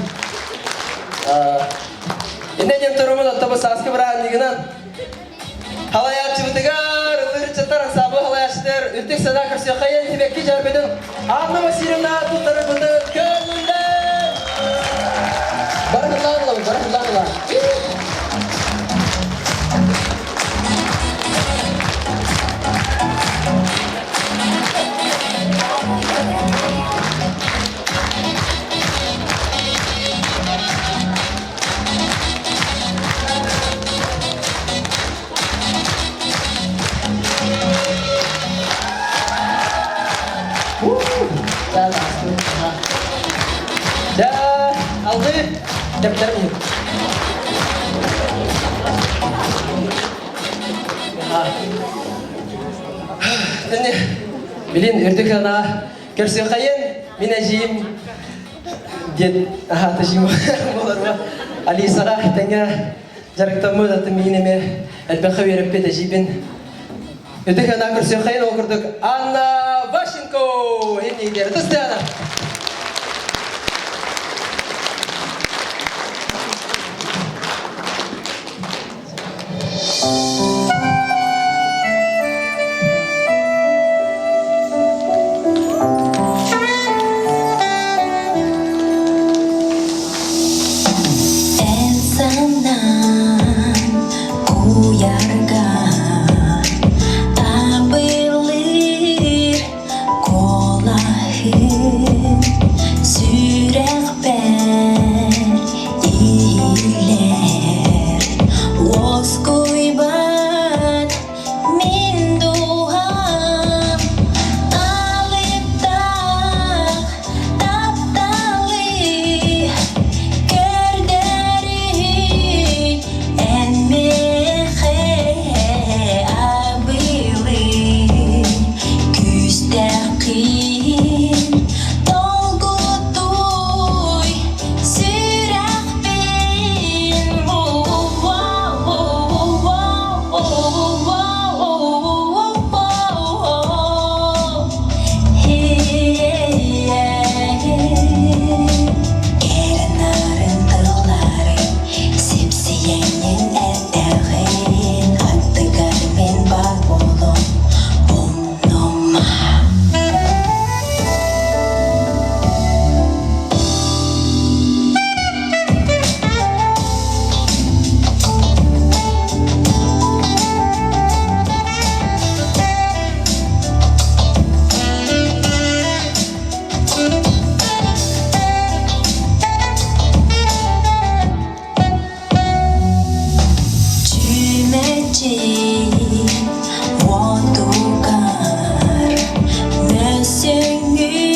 Инне диэн турумун оттоба сааскы бырааһынньыгынан халайааччыбытыгар ыллыыр ыччаттар ансаамбыл халайааччы. үрдүк санаа көрсүөххэйэн сибэкки дьарбытын Анна Васильевна туттарарбытын көҥүллэр! Барахыллаан ылабыт, барахыллаан ыла. Да, алды дәптәрем юк. Тәне, билин үрдүк ана көрсүөхайын мин эжиим диэн аһаата жиим болар Алисаға тэҥэ дьарыктаммыт атын миин эмиэ элбэххэ үөрэппит эжиибин Ытык ана көрсүөххэйин ол курдук Анна Ващенко иннигэр Тыстыана. Эн санаан куйарга абылыыр куолаһын сүрэхпэр иһиллэр уоскуйбат мин дууһам алыптаах тапталы көрдөрүүй эн миэхэ абылый күүстээххин долгутуй сүрэхпин Кэрэ-нарын тылларын сипсийэҥҥин эрдэҕин аттыгар мин баар буолуом умнума. Чүмэчи уотугар мөссүҥҥүн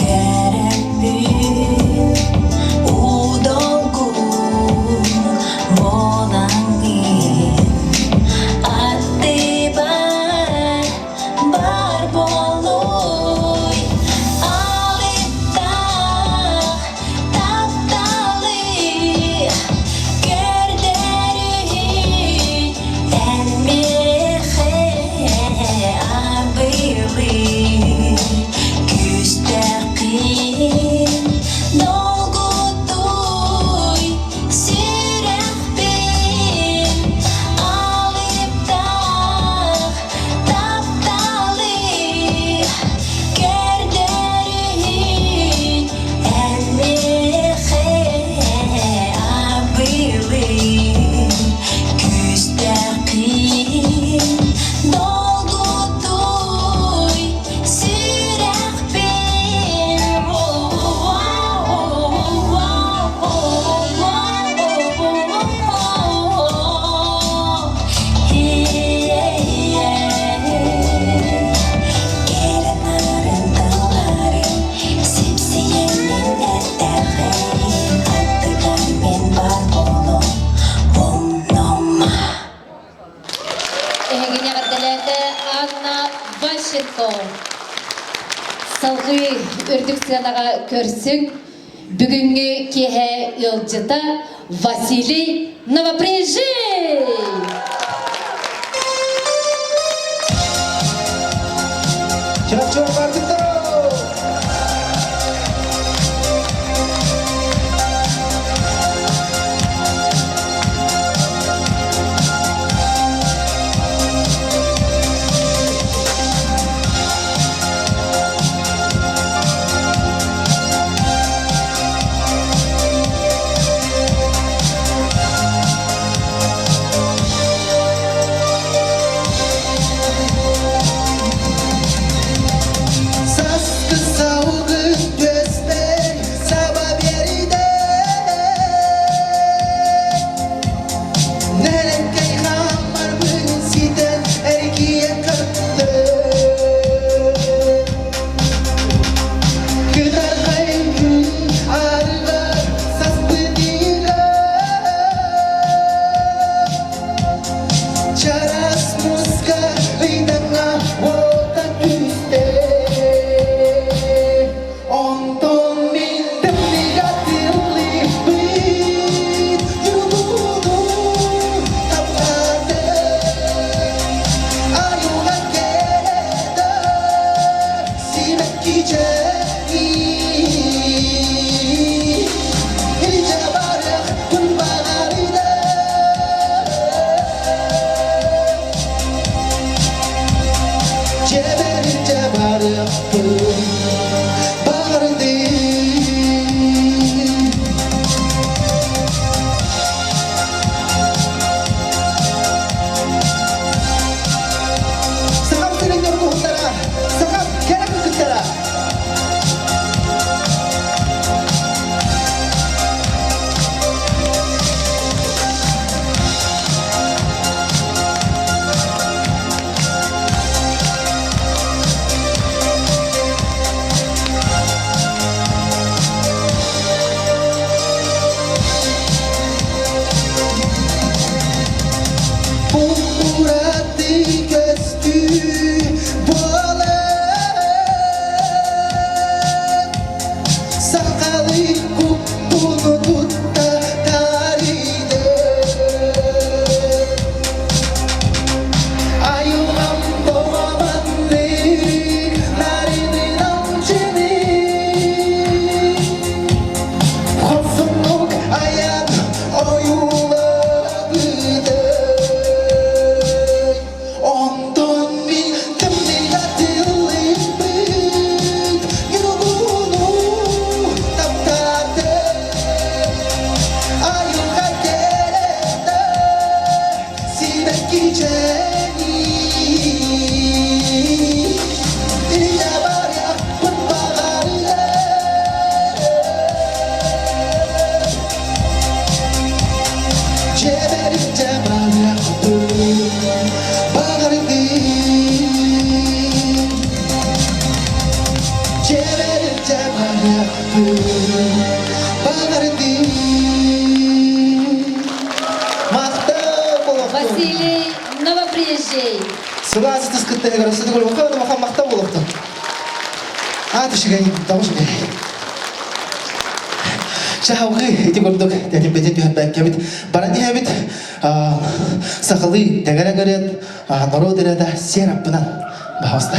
көрөммүн удолгун буолаҥҥын аттыбар бар буолуй алыптаах тапталы көрдөрүүй эн миэхэ абылый күүстээххин долгутуй сүрэхпин алыптаах тапталы көрдөрүүй эн миэхэ абылый күүстээххин долгутуй сүрэхпин Кэрэ-нарын тылларын сипсийэҥҥин эрдэҕин аттыгар мин баар буолуом умнума. Эһигини эҕэрдэлээтэ Анна Ващенко. Салгыы үрдүк сыанаҕа көрсүҥ. Бүгүҥҥү киэһэ ыалдьыта Василий Новопрежий! Чап-чап бардыктар! Дьэбэринчэ барыахпын баҕардым. Сахам сирин ньургуһуннара, сахам кэрэ кыргыттара! Ураты көстүү буолар Сахалыы куппуну тутта таарыйды Айылҕам тоҕоманнык нарынын амчыны Хорсуннук айан ойуулаабыты Онтон мин тымныйга тыллыйбыт Ньургуну таптаатым Айылҕа кэрэтэ сибэкки Илдьэ барыахпын баҕарыам Дьиэбэр илдьэ барыахпын баҕардым Дьиэбэр илдьэ барыахпын баҕардым Махтал болохтун! Василий Новоприезжий. Сылаас ытыскыттан сытыгыл махан махтал болохтун. Ааты шигай, тамы шигай. Чаһалгы ити курдук тэтимбитин түһэрбэккэбит баран иһэбит сахалыы тэҥэрэ көрөн норуот ырыата сиэр аппынан баһаҕаста.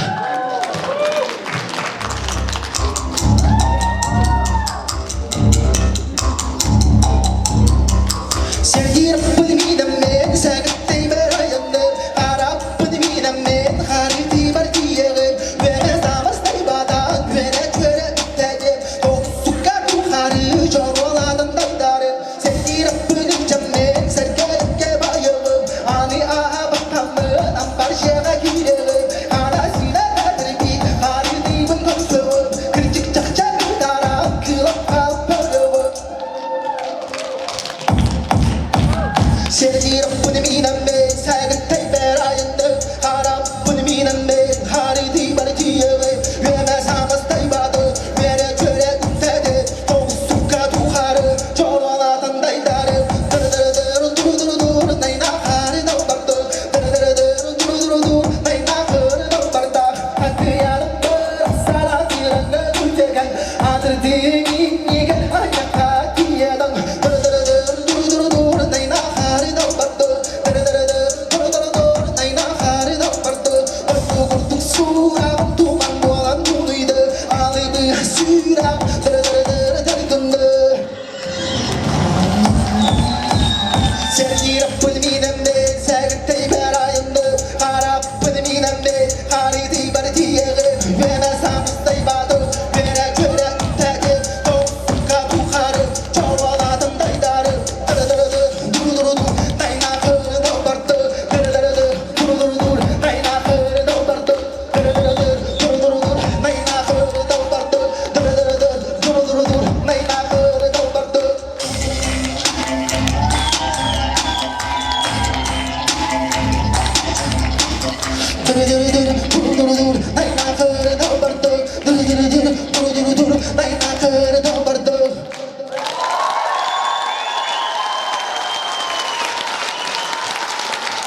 Сергир пылмида мен сәгіттей бір айынды Арап пылмида мен харити бар тиегім Вәне самастай бадан вәне чөрі үттәдем Тоқсукка тухары жоруладын дайдары Сергир пылмида мен сәргелікке байығым Аны аға баққамын амбар жеға кирегім Арасына тәдірби харитибін көксөғім Кірчік чақча тарап кылап қалып көрігім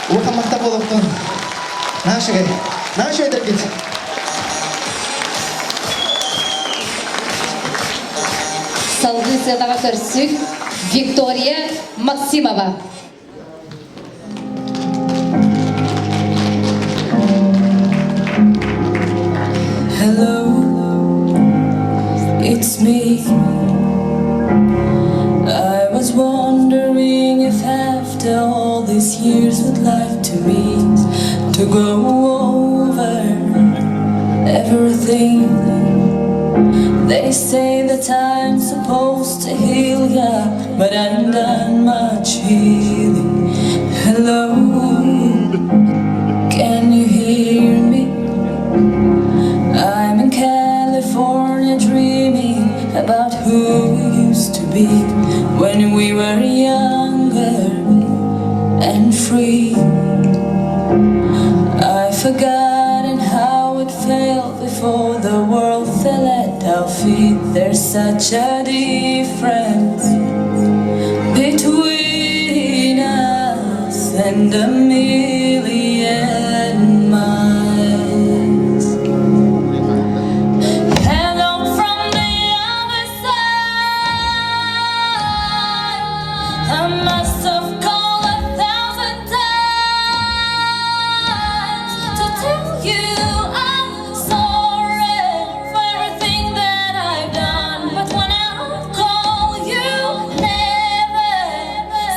Улахан махтал буолуохтун. Наша Наша эдэргит. Салгыы сыанаҕа көрсүк Виктория Максимова. Hello, it's me. I was wondering if after all these years we'd like to meet to go over. everything. They say that I'm supposed to heal ya, but I haven't done much healing. Hello, can you hear me? I'm in California dreaming about who we used to be when we were younger and free. I've forgotten how it felt before the world fell at our feet. There's such a difference between us and a million miles. Hello from the other side. I must have called 1,000 times to tell you I'm sorry for everything that I've done. But when I call, you never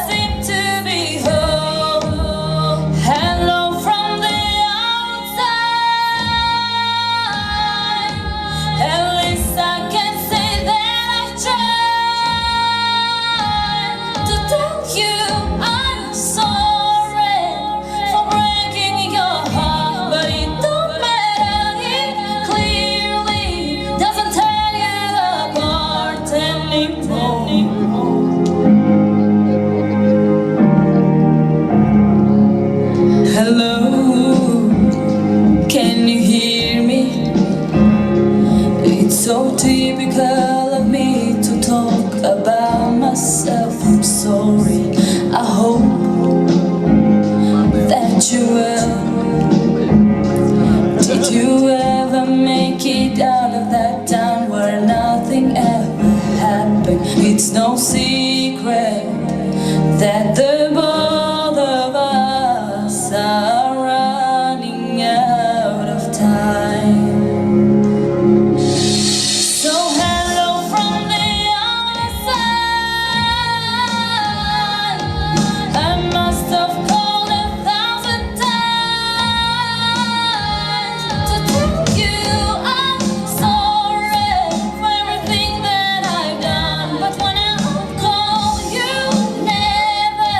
seem to be home. Hello from the outside. At least I can say that I've tried to tell you I'm sorry for breaking your heart, but it don't matter. It clearly doesn't tear you apart anymore. Hello, can you hear me? It's so typical of me to talk about myself. I'm sorry. I hope that you will. Did you ever make it out of that town where nothing ever happened? It's no secret that the both of us are running out of time. So hello from the other side. I must have called 1,000 times to tell you I'm sorry for everything that I've done. But when I call, you never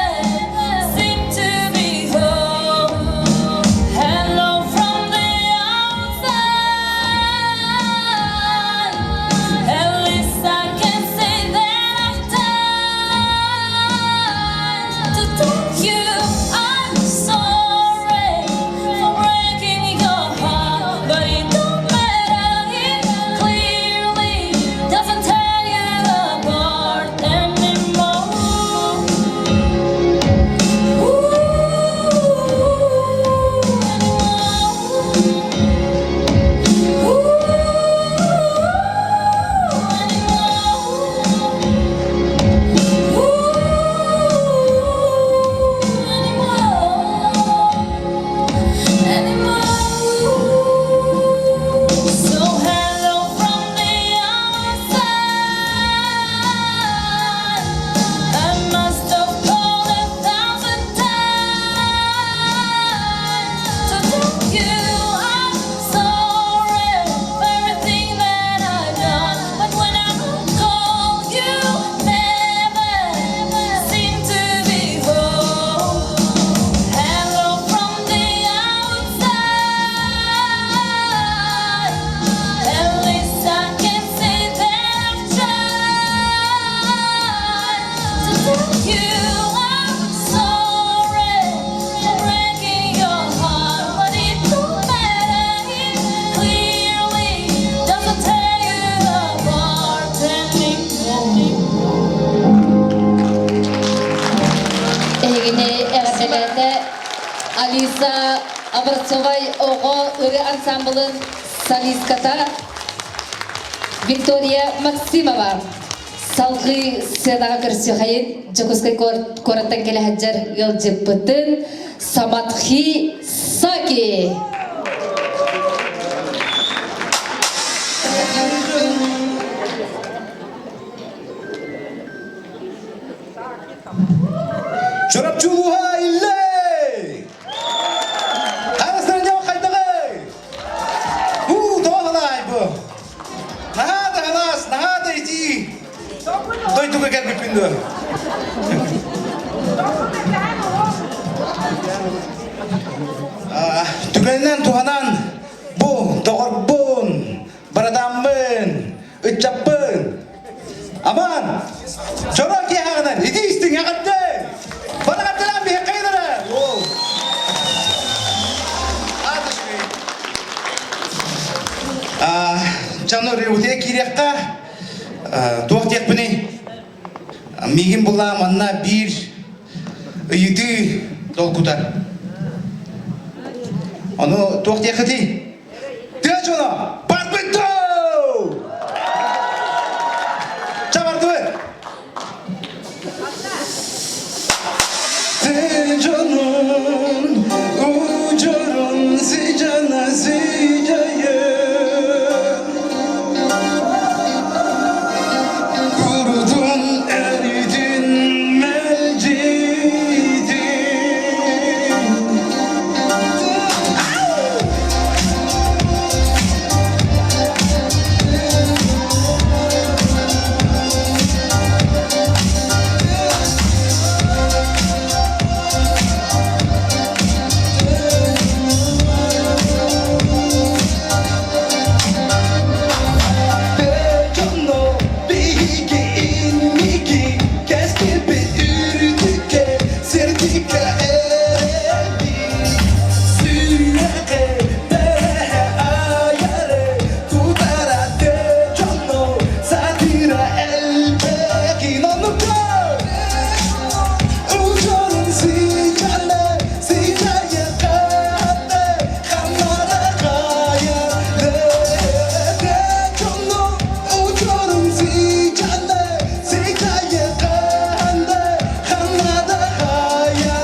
seem to be home. Hello from the outside. At least I can say that I've tried to tell you I'm sorry for breaking your heart, but it don't matter. It clearly doesn't tear you apart anymore. Ooh, anymore. So hello from the other side. I must have called 1,000 times to tell you I'm sorry for everything that I've done. But when I call, you never seem to be home. Hello from the outside. At least I can say that I've tried to tell you I'm sorry for breaking your heart, but it don't matter. It clearly doesn't tear you apart anymore. Эһигини эҕэрдэлээтэ Алиса Образцовай оҕо ырыа ансамблын солистката Виктория Максимова. Салгыы сценаҕа көрсүөхэйин Дьокуускай куораттан кэлэ сылдьар ыалдьыппытын Саматхи Саки. Чурапчы улууһа иллэй! Арасырынньа хайдаҕый? Уу, тоҕо халай? дойдуга кэлбиппин дуо? Түгэнинэн туһанан бу доҕорбун, бырадааммын, ыччаппын Аман! Дьоро киэһэҕинэн ити истиҥ эҕэрдэ! Бараҕаттараан биһиэхэ эрэ! Чаны ревутия киириэххэ туох диэхпиний? Миигин булаа манна биир ыйытыы долгутар. Ону туох диэххитий? Тыа дьоно барбыт дуу! Ча бардыбыт! Тыа дьонун удьурун сыдьана сыдьайын Курутун эритин мэлдьитин Биһиги инники кэскилбит үрдүккэ сирдиккэ эрэлбит Сүрэҕи бэрэһэ айары тутара дьону сатыыра элбэҕин оннука Учорун сыдьаана сыдьайа хатта хаммара хайа дьону учорун сыдьаана сыдьайа ханда хаммара хайа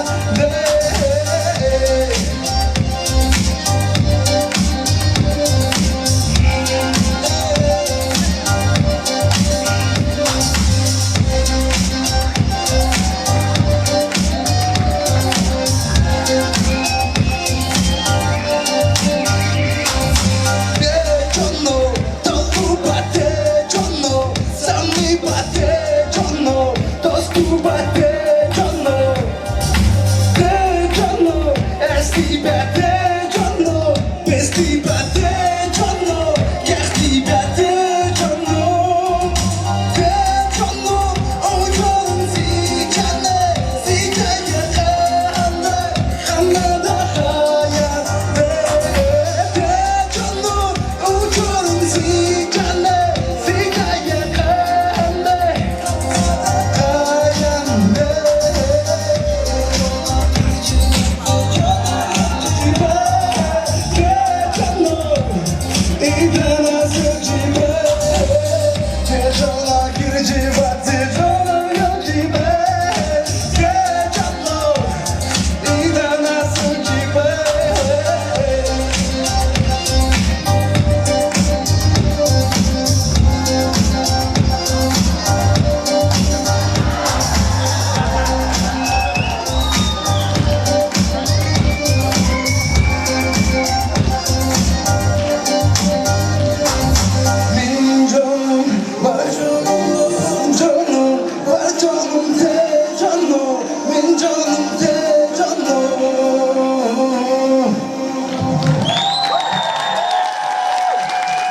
Min canım, var canım, canım, var canım, te canım, min canım, te canım.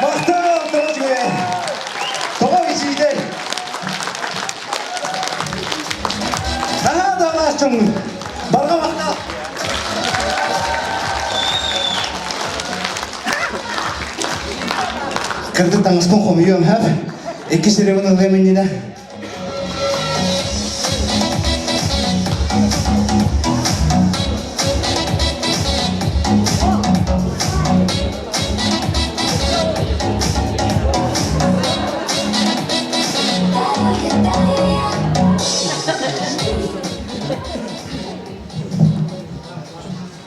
Махтал, тоҕо үчүгэй. Тоҕо ичиитэй. Наһаа да алаас дьоҥҥун. Барҕа махтал. Кырдык таҥаспын хомуйуом хөп. Икки сирэбин ылыам иннинэ.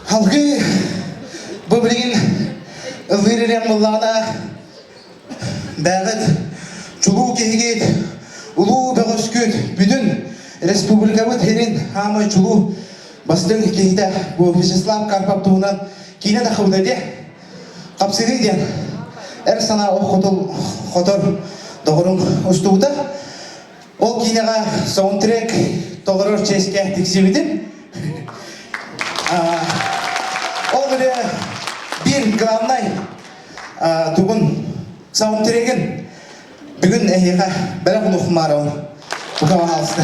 Халгыы бу билигин ыллыыр ириэн буллаҕына бэҕит чулуу киһигит, улуу бөҕөскүт, бүтүн республикабыт иһин хаамай чулуу бастыҥ киһитэ бу Вячеслав Карпов туһунан киинэ тахыбыта диэ. Хапсыһыы диэн эр санаа ох хотул хотор доҕорум устубута. Ол киинэҕэ саундтрек толорор чиэскэ тиксибитим. Ол ырыа биир главнай тугун саундтрегин бүгүн эһиэхэ бэлэх унуохмаарабын. Бука пожалуйста.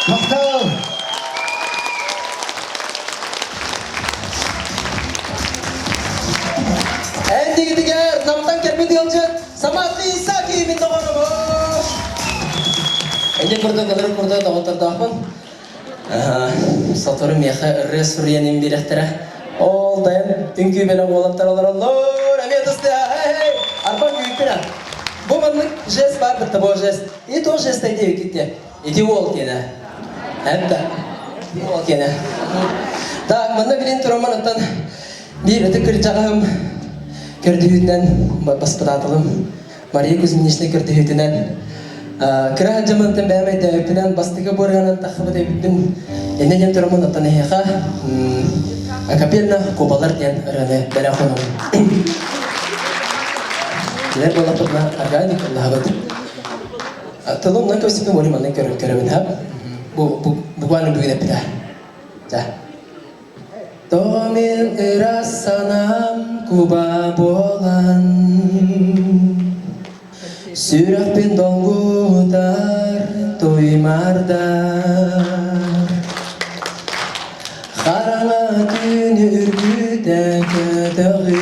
Махтал! Эндигитигэр намтан кэлбит ыалдьыт Самат Исаки мин доҕорум. Энди курдук ылырык курдук доҕоттордоохпун. Сотору миэхэ ырыа суруйан биэрэхтэрэ. Ол дайын үҥкүү бэлэх уолаттар олороллор. Эмиэ тыстыа. Хей, арбан күүттүрэ. Бу маннык жест бар бытта бу жест. И то жест айдею китте. Ити уол киэнэ. Эппэ. Уол киэнэ. Так, манна билин турамман оттон биир ытык кырдьаҕаһым көрдөһүүтүнэн баспытаатылым Мария Кузьминична көрдөһүүтүнэн кыра сылдьаммынтан бэйэм өйдөөбүппүнэн бастакы бырыанан таххыбыт эбиппин иннэ диэн тураммын оттон эһиэхэ акапельно кубалар диэн ырыаны бэлэх уунабын. Кинилэр буоллахпытына аргаай ыллаһабыт. Тылым на көстүпүн уонна маннык көрөбүн хап. Бу бу буквально бүгүн эппитэ. Да. Тоҕо мин ыраас санаам куба буолан Сүрэхпин долгутар туймардар Хараҥа түүнү үргүтэ көтөҕүт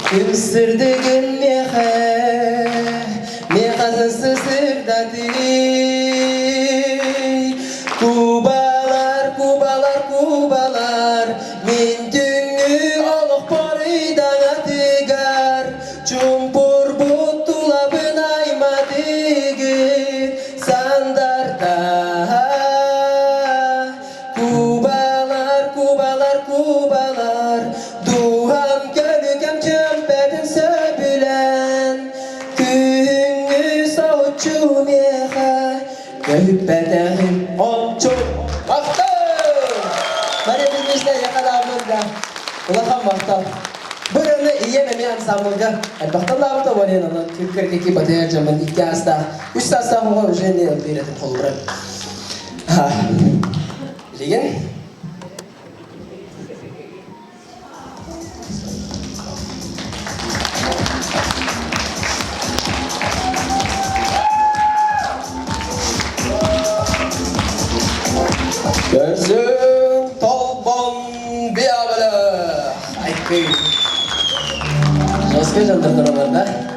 Үксүрдүгүн миэхэ, миэхэ сырдатыы. Кубалар, кубалар, кубалар, мин түҥҥү олохпор ыйдаҥатыгар, чумпурбут тулабын. Улахан махтал. Бу ырыаны ийэм эмиэ ансамблга элбэхтэн лаабыта уонна онон күп-кэргэки батыһа дьоммун икки аастаах, үс саастаах оҕо уже не ыллыыр этим холобура. Билигин Көрсүн толбон биабылы Айкый. Жестко жандырдыралар да.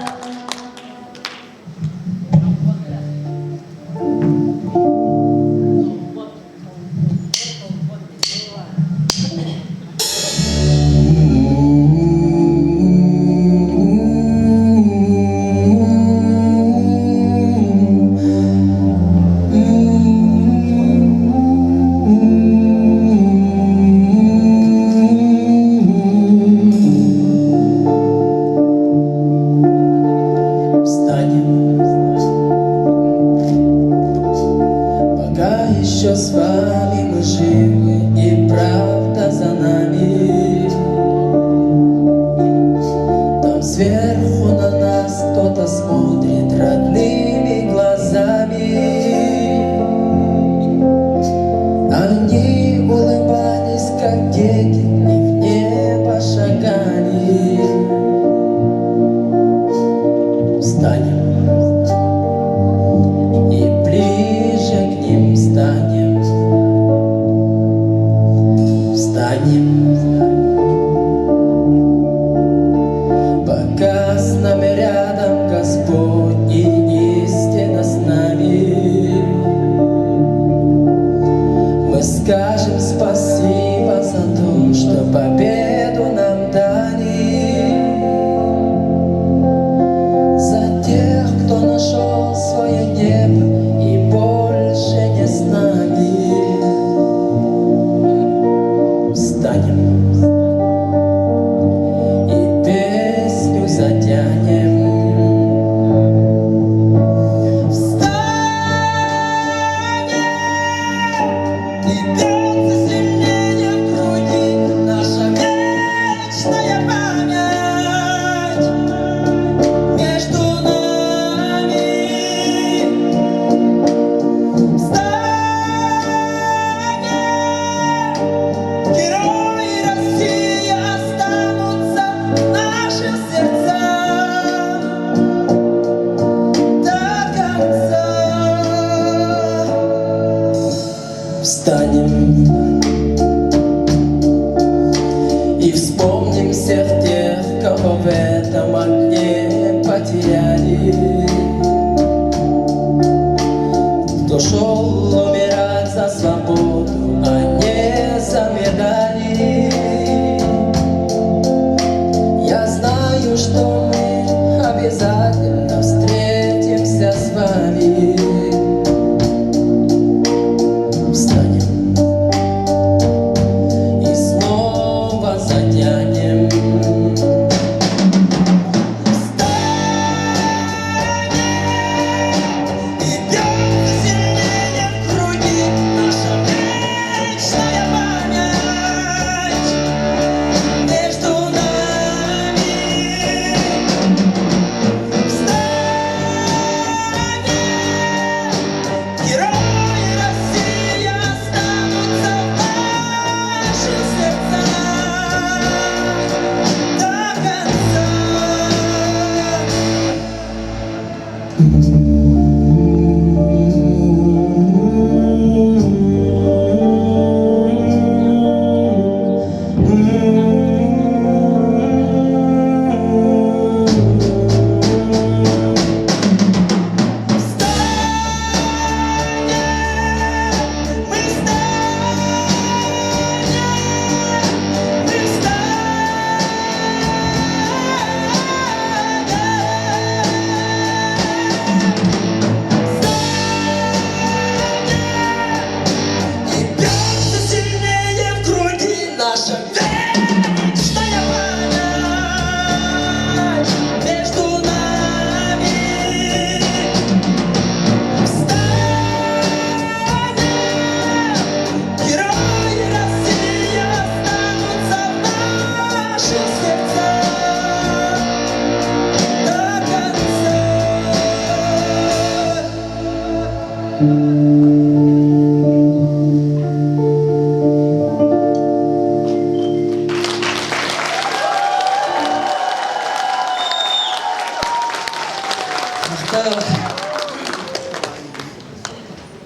Махтал.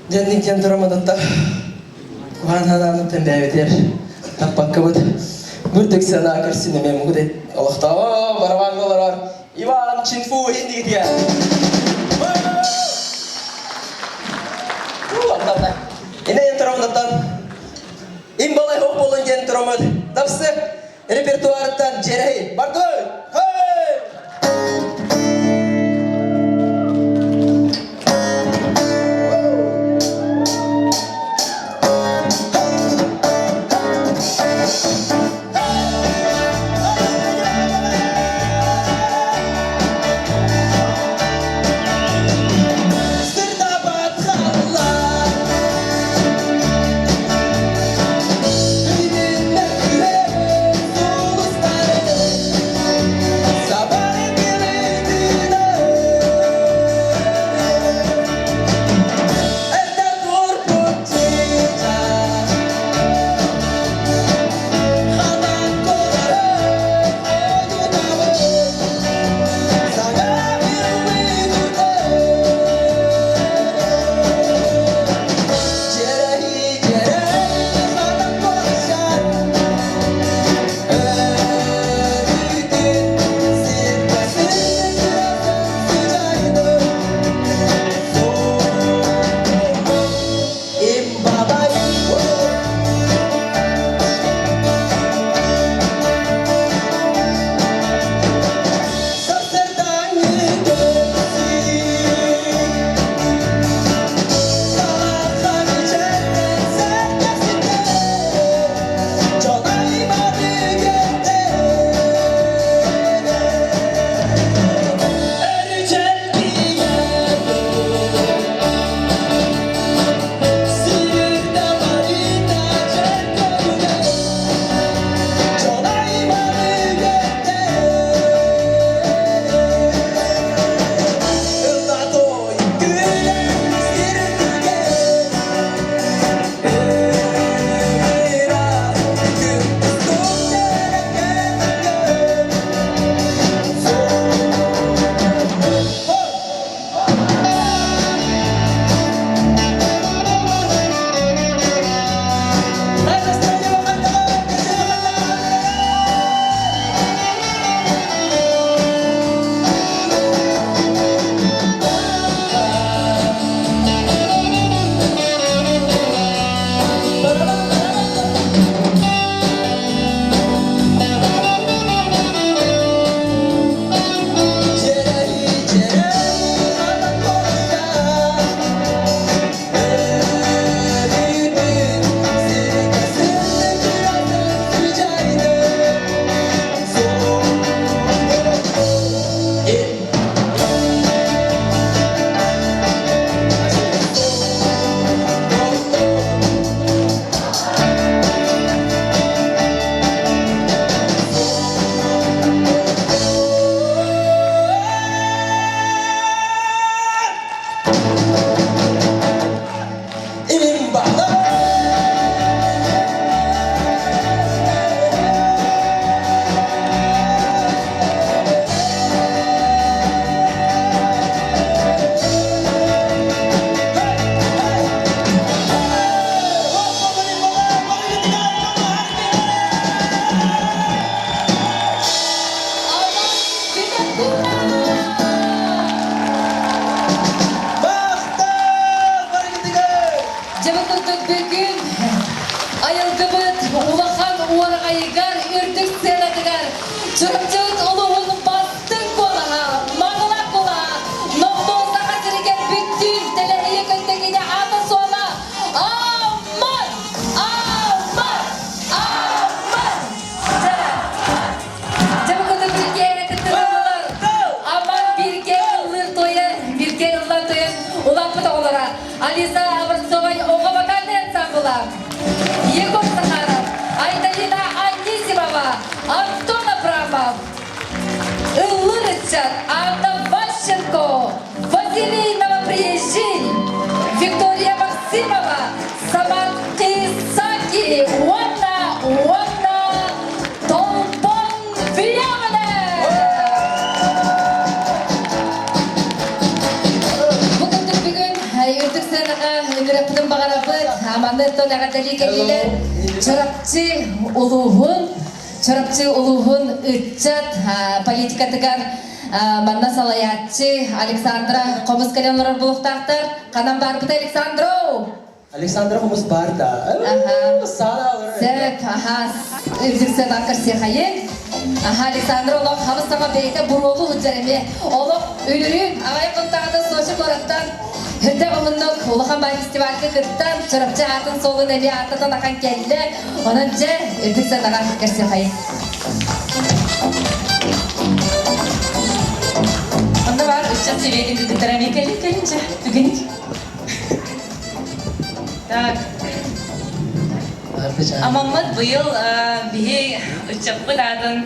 Дьэнник диэн турамадатта куһаан ханаанытын бэйэбитигэр таппаккабыт бурдук санаа көрсүн эмиэ мугут олохтоо барабаҥҥа олорор Иван Чинфу иһин Инэйэн турамадаттан им балай хоп болун диэн турамыт дапсы репертуарыттан дьэрэһи бардой хей Дьэ бу курдук бүгүн айылгыбыт улахан уораҕайыгар үрдүк сыанатыгар Чурапчыбыт улууһун бастыҥ куолаһа, маҥылах куолаһа, номнуо Саха сиригэр бүттүүн тэлэһийэ көттөгүнэ аата-суола Амман! Амман! Амман! Дьэ, дьэ бу курдук бииргэ кыттыһаллар. Амман бииргэ ыллыыр туойар, бииргэ ыллаан туойан улааппыт оҕолоро Алиса Образцова оҕо вокальнай ансамбла, Егор Захаров, Айталина Анисимова, Антон Абрамов, Ыллыр ыччат Анна Ващенко, Василий Новоприезжий, Виктория Максимова, Саман Кисаки уонна уонна Толпон Виямане! Аны тон эҕэрдэлии кэллилэр Чурапчы улууһун Чурапчы улууһун ыччат политикатыгар манна салайааччы Александра Хомус кэлэн олорор буолуохтаахтар. Ханан баарбыта Александро? Александра Хомус баар да. Сөп, аха, үрдүк сыанан көрсүөхайын. Аха, Александра олох хабыс саҥа бэйэтэ буруолу сылдьар эмиэ. Олох үлүрүн аҕай кунтаҕата Сочи куораттан Үрдэх уһуннук улахан бай фестивальга кыттан, Чурапчы аатын суолун эмиэ ааттатан ахан кэллэ. Онон дьэ, үрдүк сыанаҕа көрсүөхайын. Онно бар ыччат сэбиэтин кытыттара эмиэ кэлин кэлин дьэ, түгэнит. Так. Амаммыт быйыл биһи ыччаппыт аатын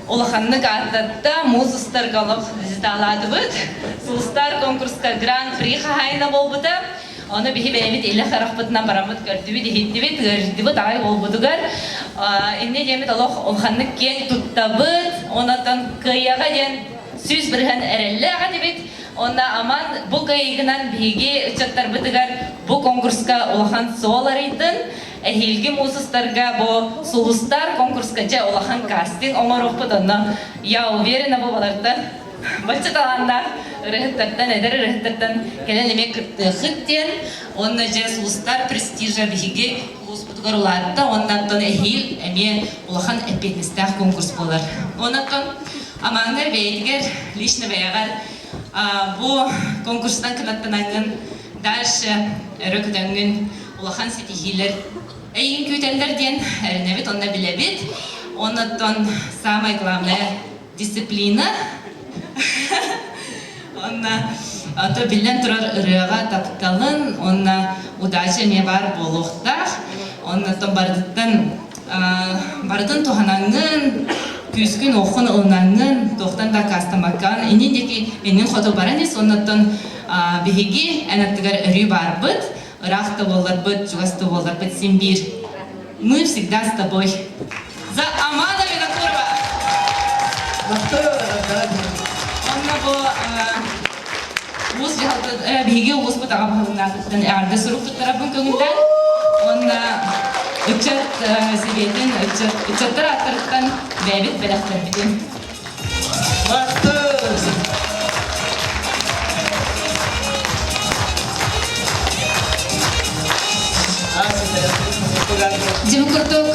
улаханнык ааттатта, муус устарга олох звездалаатыбыт. Сулустар конкурска гран-при хаһаайына буолбута. Ону биһи бэйэбит илэ харахпытынан бараммыт көрдүбүт, иһиттибит, ыарыйдыбыт аҕай буолбутугар. Инньэ диэммит олох улаханнык киэҥ туттабыт. Онон кыайыаҕа диэн 100% эрэллээх этибит. Уонна Аман бу кыайыыгынан биһиги ыччаттарбытыгар бу конкурска улахан суол арыйдын. Эһиилги муус устарга бу Сулустар конкурска дьэ улахан кастинг оҥоруохпут. Онно я уверена бу балартан бачча талааннаах ырыаһыттартан, эдэр ырыаһыттартан кэлэн эмиэ кыттыахыт диэн. Уонна дьэ Сулустар престижа биһиги улууспутугар улаатта. Уонна оттон эһиил эмиэ улахан эппиэтинэстээх конкурс буолар. Уонна оттон Амаҥҥа бэйэтигэр, лично бэйэҕэр бу конкурстан кынаттанаҥҥын дальше өрө көтөҥҥүн улахан ситиһиилэр эйигин күүтэллэр диэн эрэнэбит уонна билэбит. Оннуттан самое главное дисциплина. Онно ото биллэн турар ырыаҕа тапталын уонна удача эмиэ баар буолуохтаах. Оннуттан барытыттан барытын туһанаҥҥын, күүскүн-уоххун ылынаҥҥын, туохтан да аккаастаммаккаҕын иннин диэки иннин хоту баран ис, оннуттан биһиги эн аттыгар өрүү баарбыт, ыраах да буолларбыт, чугас да буолларбыт син биир. Мы всегда с тобой. За Амана Винокурова! Онно бу Уус дьаһалта биһиги улууспут аҕа баһылыгынаатыттан эҕэрдэ сурук туттарабын көҥүллээн уонна ыччат сэбиэтин ыччаттар ааттарыттан бэйэбит бэлэхтэрбитин. Дьэ курдук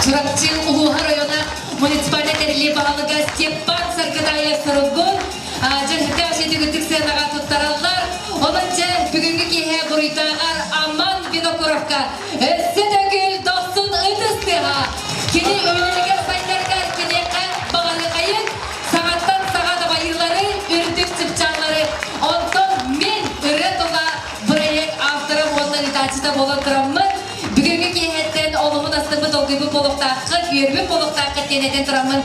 Чурапчы улууһа района муниципальнай тэриллии баһылыга Степан Саргыдаев суругун дьэ ситигитик сыанаҕа туттараллар. Онон дьэ бүгүҥҥү киэһэ буруйдааҕар Амман Винокуровка өссө төгүл дохсун ытыс тыаһа. Кини үлэлэригэр сайдарыгар киниэхэ баҕарыахайын, саҥаттан саҥа дабайыылары, үрдүк чыпчааллары. Онтон мин ырыа тула бырайыак автора уонна ыытааччыта буолан тураммын, бүгүҥҥү киэһэттэн олоһун астыммыт долгуйбут буолуохтааххыт, үөрбүт буолуохтааххыт диэн этэн тураммын,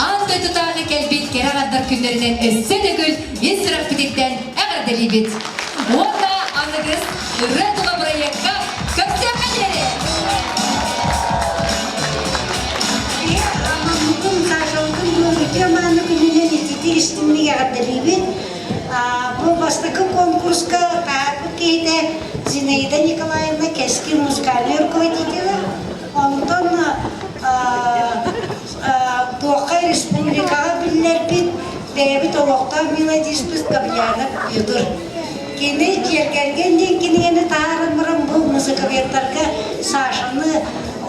аан дойдутааҕы кэлбит кэрэ аҥардар күннэринэн өссө төгүл ис сүрэхпититтэн эҕэрдэлиибит. Уонна аныгыс ырыа тула бырайыакка көрсүөххэ диэри! Аммабытын, Сашабытын бу үтүө мааны күнүнэн ититии истиҥник эҕэрдэлиибит. Бу бастакы конкурска таһаарбыт киһитэ Зинаида Николаевна Кэскил музыкальнай руководителэ. Онтон туохха республикаҕа биллэрбит бэйэбит олохтоох мелодиспыт Гаврилянов Петр. Кини Киэргэргэн диэн кинигэни таһааран баран бу музыковедтарга Сашаны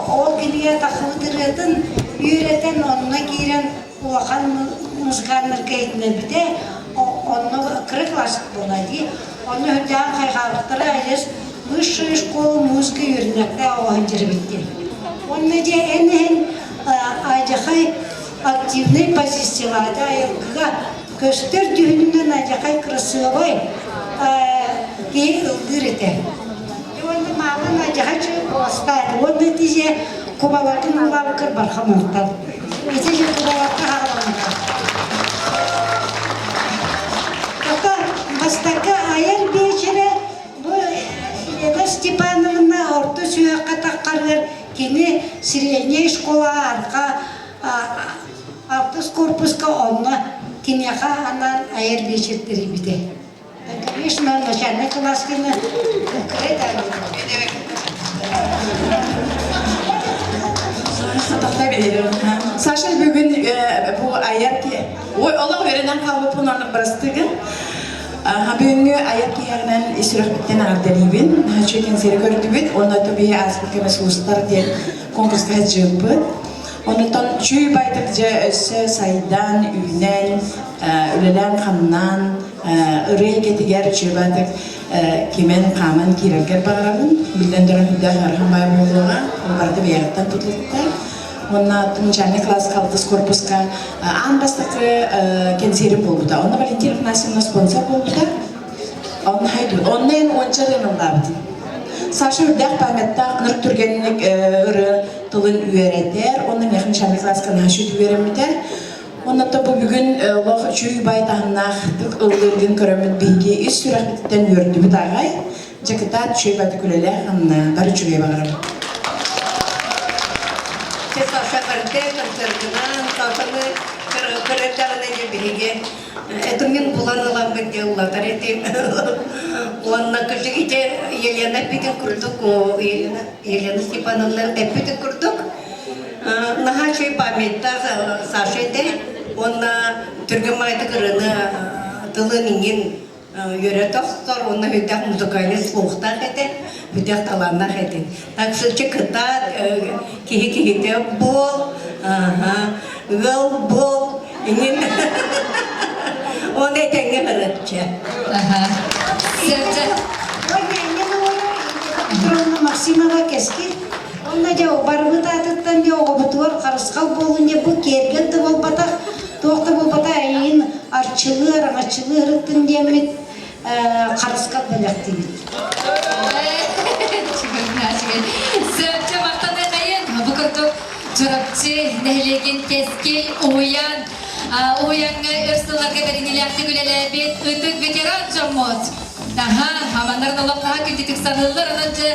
ол кинигэ тахсыбыт ырыатын үөрэтэн онно киирэн улахан музыканнарга иһитиннэрбитэ. Онно кыра классик буолла дии. Онно үрдээн хайҕаабыттара айыс высшая школа музыка үөрэнэхтэй оҕоһун дьэрибиттин. Онно дьэ эн иһин алдьархай активнай позициялаата айылгыга көстөр дьүһүнүнэн алдьархай кырасыабай киһи ыллыыр этэ. Уонна мааман алдьархай куоластаат. Уонна ити дьэ кубаларгын ыллаабыккар барха махтал. Ити дьэ кубаларга хаалламмыта. Ото бастакы айар биэчэрэ бу Елена Степановна орто сүһүөххэ таххарыгар кини средняя школа арка алтыс корпуска онно киниэхэ анаан айар биэчэр тэрийбитэ. Конечно, начальный класс кына кыра. Саша бүгүн бу айар ой олох үөрэнэн хаалбыппын онно бырастыгын. Бүгүҥҥү айар киһиэҕинэн ис сүрэхпиттэн эҕэрдэлиибин. Үчүгэй кэнсиэри көрдүбүт. Уонна тобиһи ааспыт кэмэ сулустар диэн конкурска сылдьыбыппыт. Онутан чүй байтык дьэ өссө сайдан, үүнэн, үлэлээн-хамнаан, ырыа эйгэтигэр үчүгэй байтык кимэн хааман киирэргэр баҕарабын. Биллэн туран үрдээх ыарахан баай буолуоҕа. Ол барыта бэйэҕиттэн тутулуктаах. Уонна начальный класска алтыс корпуска аан бастакы кэнсиэрим буолбута. Онно Валентина Афанасьевна спонсор буолбута. Онно хайдыбыт. Онно эн уонча ырыаны ыллаабытым. Саша үрдээх памяттаах, ынырык түргэнник ырыа тылын үөрэтэр. Онно миэхэ начальный класска наһаа үчүгэй үөрэммитэ. Онно бу бүгүн олох үчүгэй бай таһымнаахтык ыллыыргын көрөммүт биһиги ис сүрэхпититтэн үөрдүбүт аҕай. Дьэ кытаат үчүгэй байтык үлэлээх бары үчүгэй баҕарабын. Саша барда концертынан Сашаны көрөрдөҕүнэ дьэ биһиги это мин булан ыламмын дьэ ыллатар этим. Уонна кырдьык ити Елена эппитин курдук Елена Елена Степановна эппитин курдук наһаа үчүгэй памяттаах Саша этэ. Уонна түргэн баҕайытык ырыаны тылын иҥин үөрэтэ охсор уонна бүтээх музыкальный слухтаах этэ, бүтээх талааннаах этэ. Так что кытаат, киһи киһитэ буол, ыал буол, иҥин Оны этэҥҥэ бараччы. Петровна Максимова кэскил. Онно дьэ барыбыт аатыттан дьэ оҕобутугар харысхал буолун дьэ бу киэргэл да буолбатах, туох да буолбатах эйигин арчылыы, араҥаччылыы ырыттын диэммит харысхал бэлэхтиибит. Сөпчө махтаныахайын. Бу курдук Чурапчы нэһилиэгин кэскил уһуйаан уһуйааҥҥа өр сылларга бэриниилээхтик үлэлээбит ытык ветеран дьоммут. Наһаа хаманнарын олох наһаа күндүтүк саныыллар. Онон дьэ,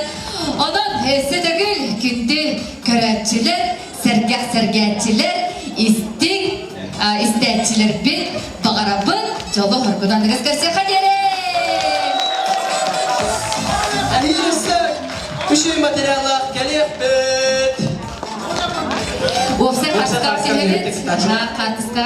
онон өссө төгүл күндү көрөөччүлэр, сэргэх сэргээччилэр, истиҥ истээччилэрбит баҕарабын дьолу хоргунан аныгыс көрсүөххэ диэри! Эһиил үчүгэй материаллаах кэлиэхпит. Уопсай хаартыскаҕа түһэбит. Хаартыскаҕа.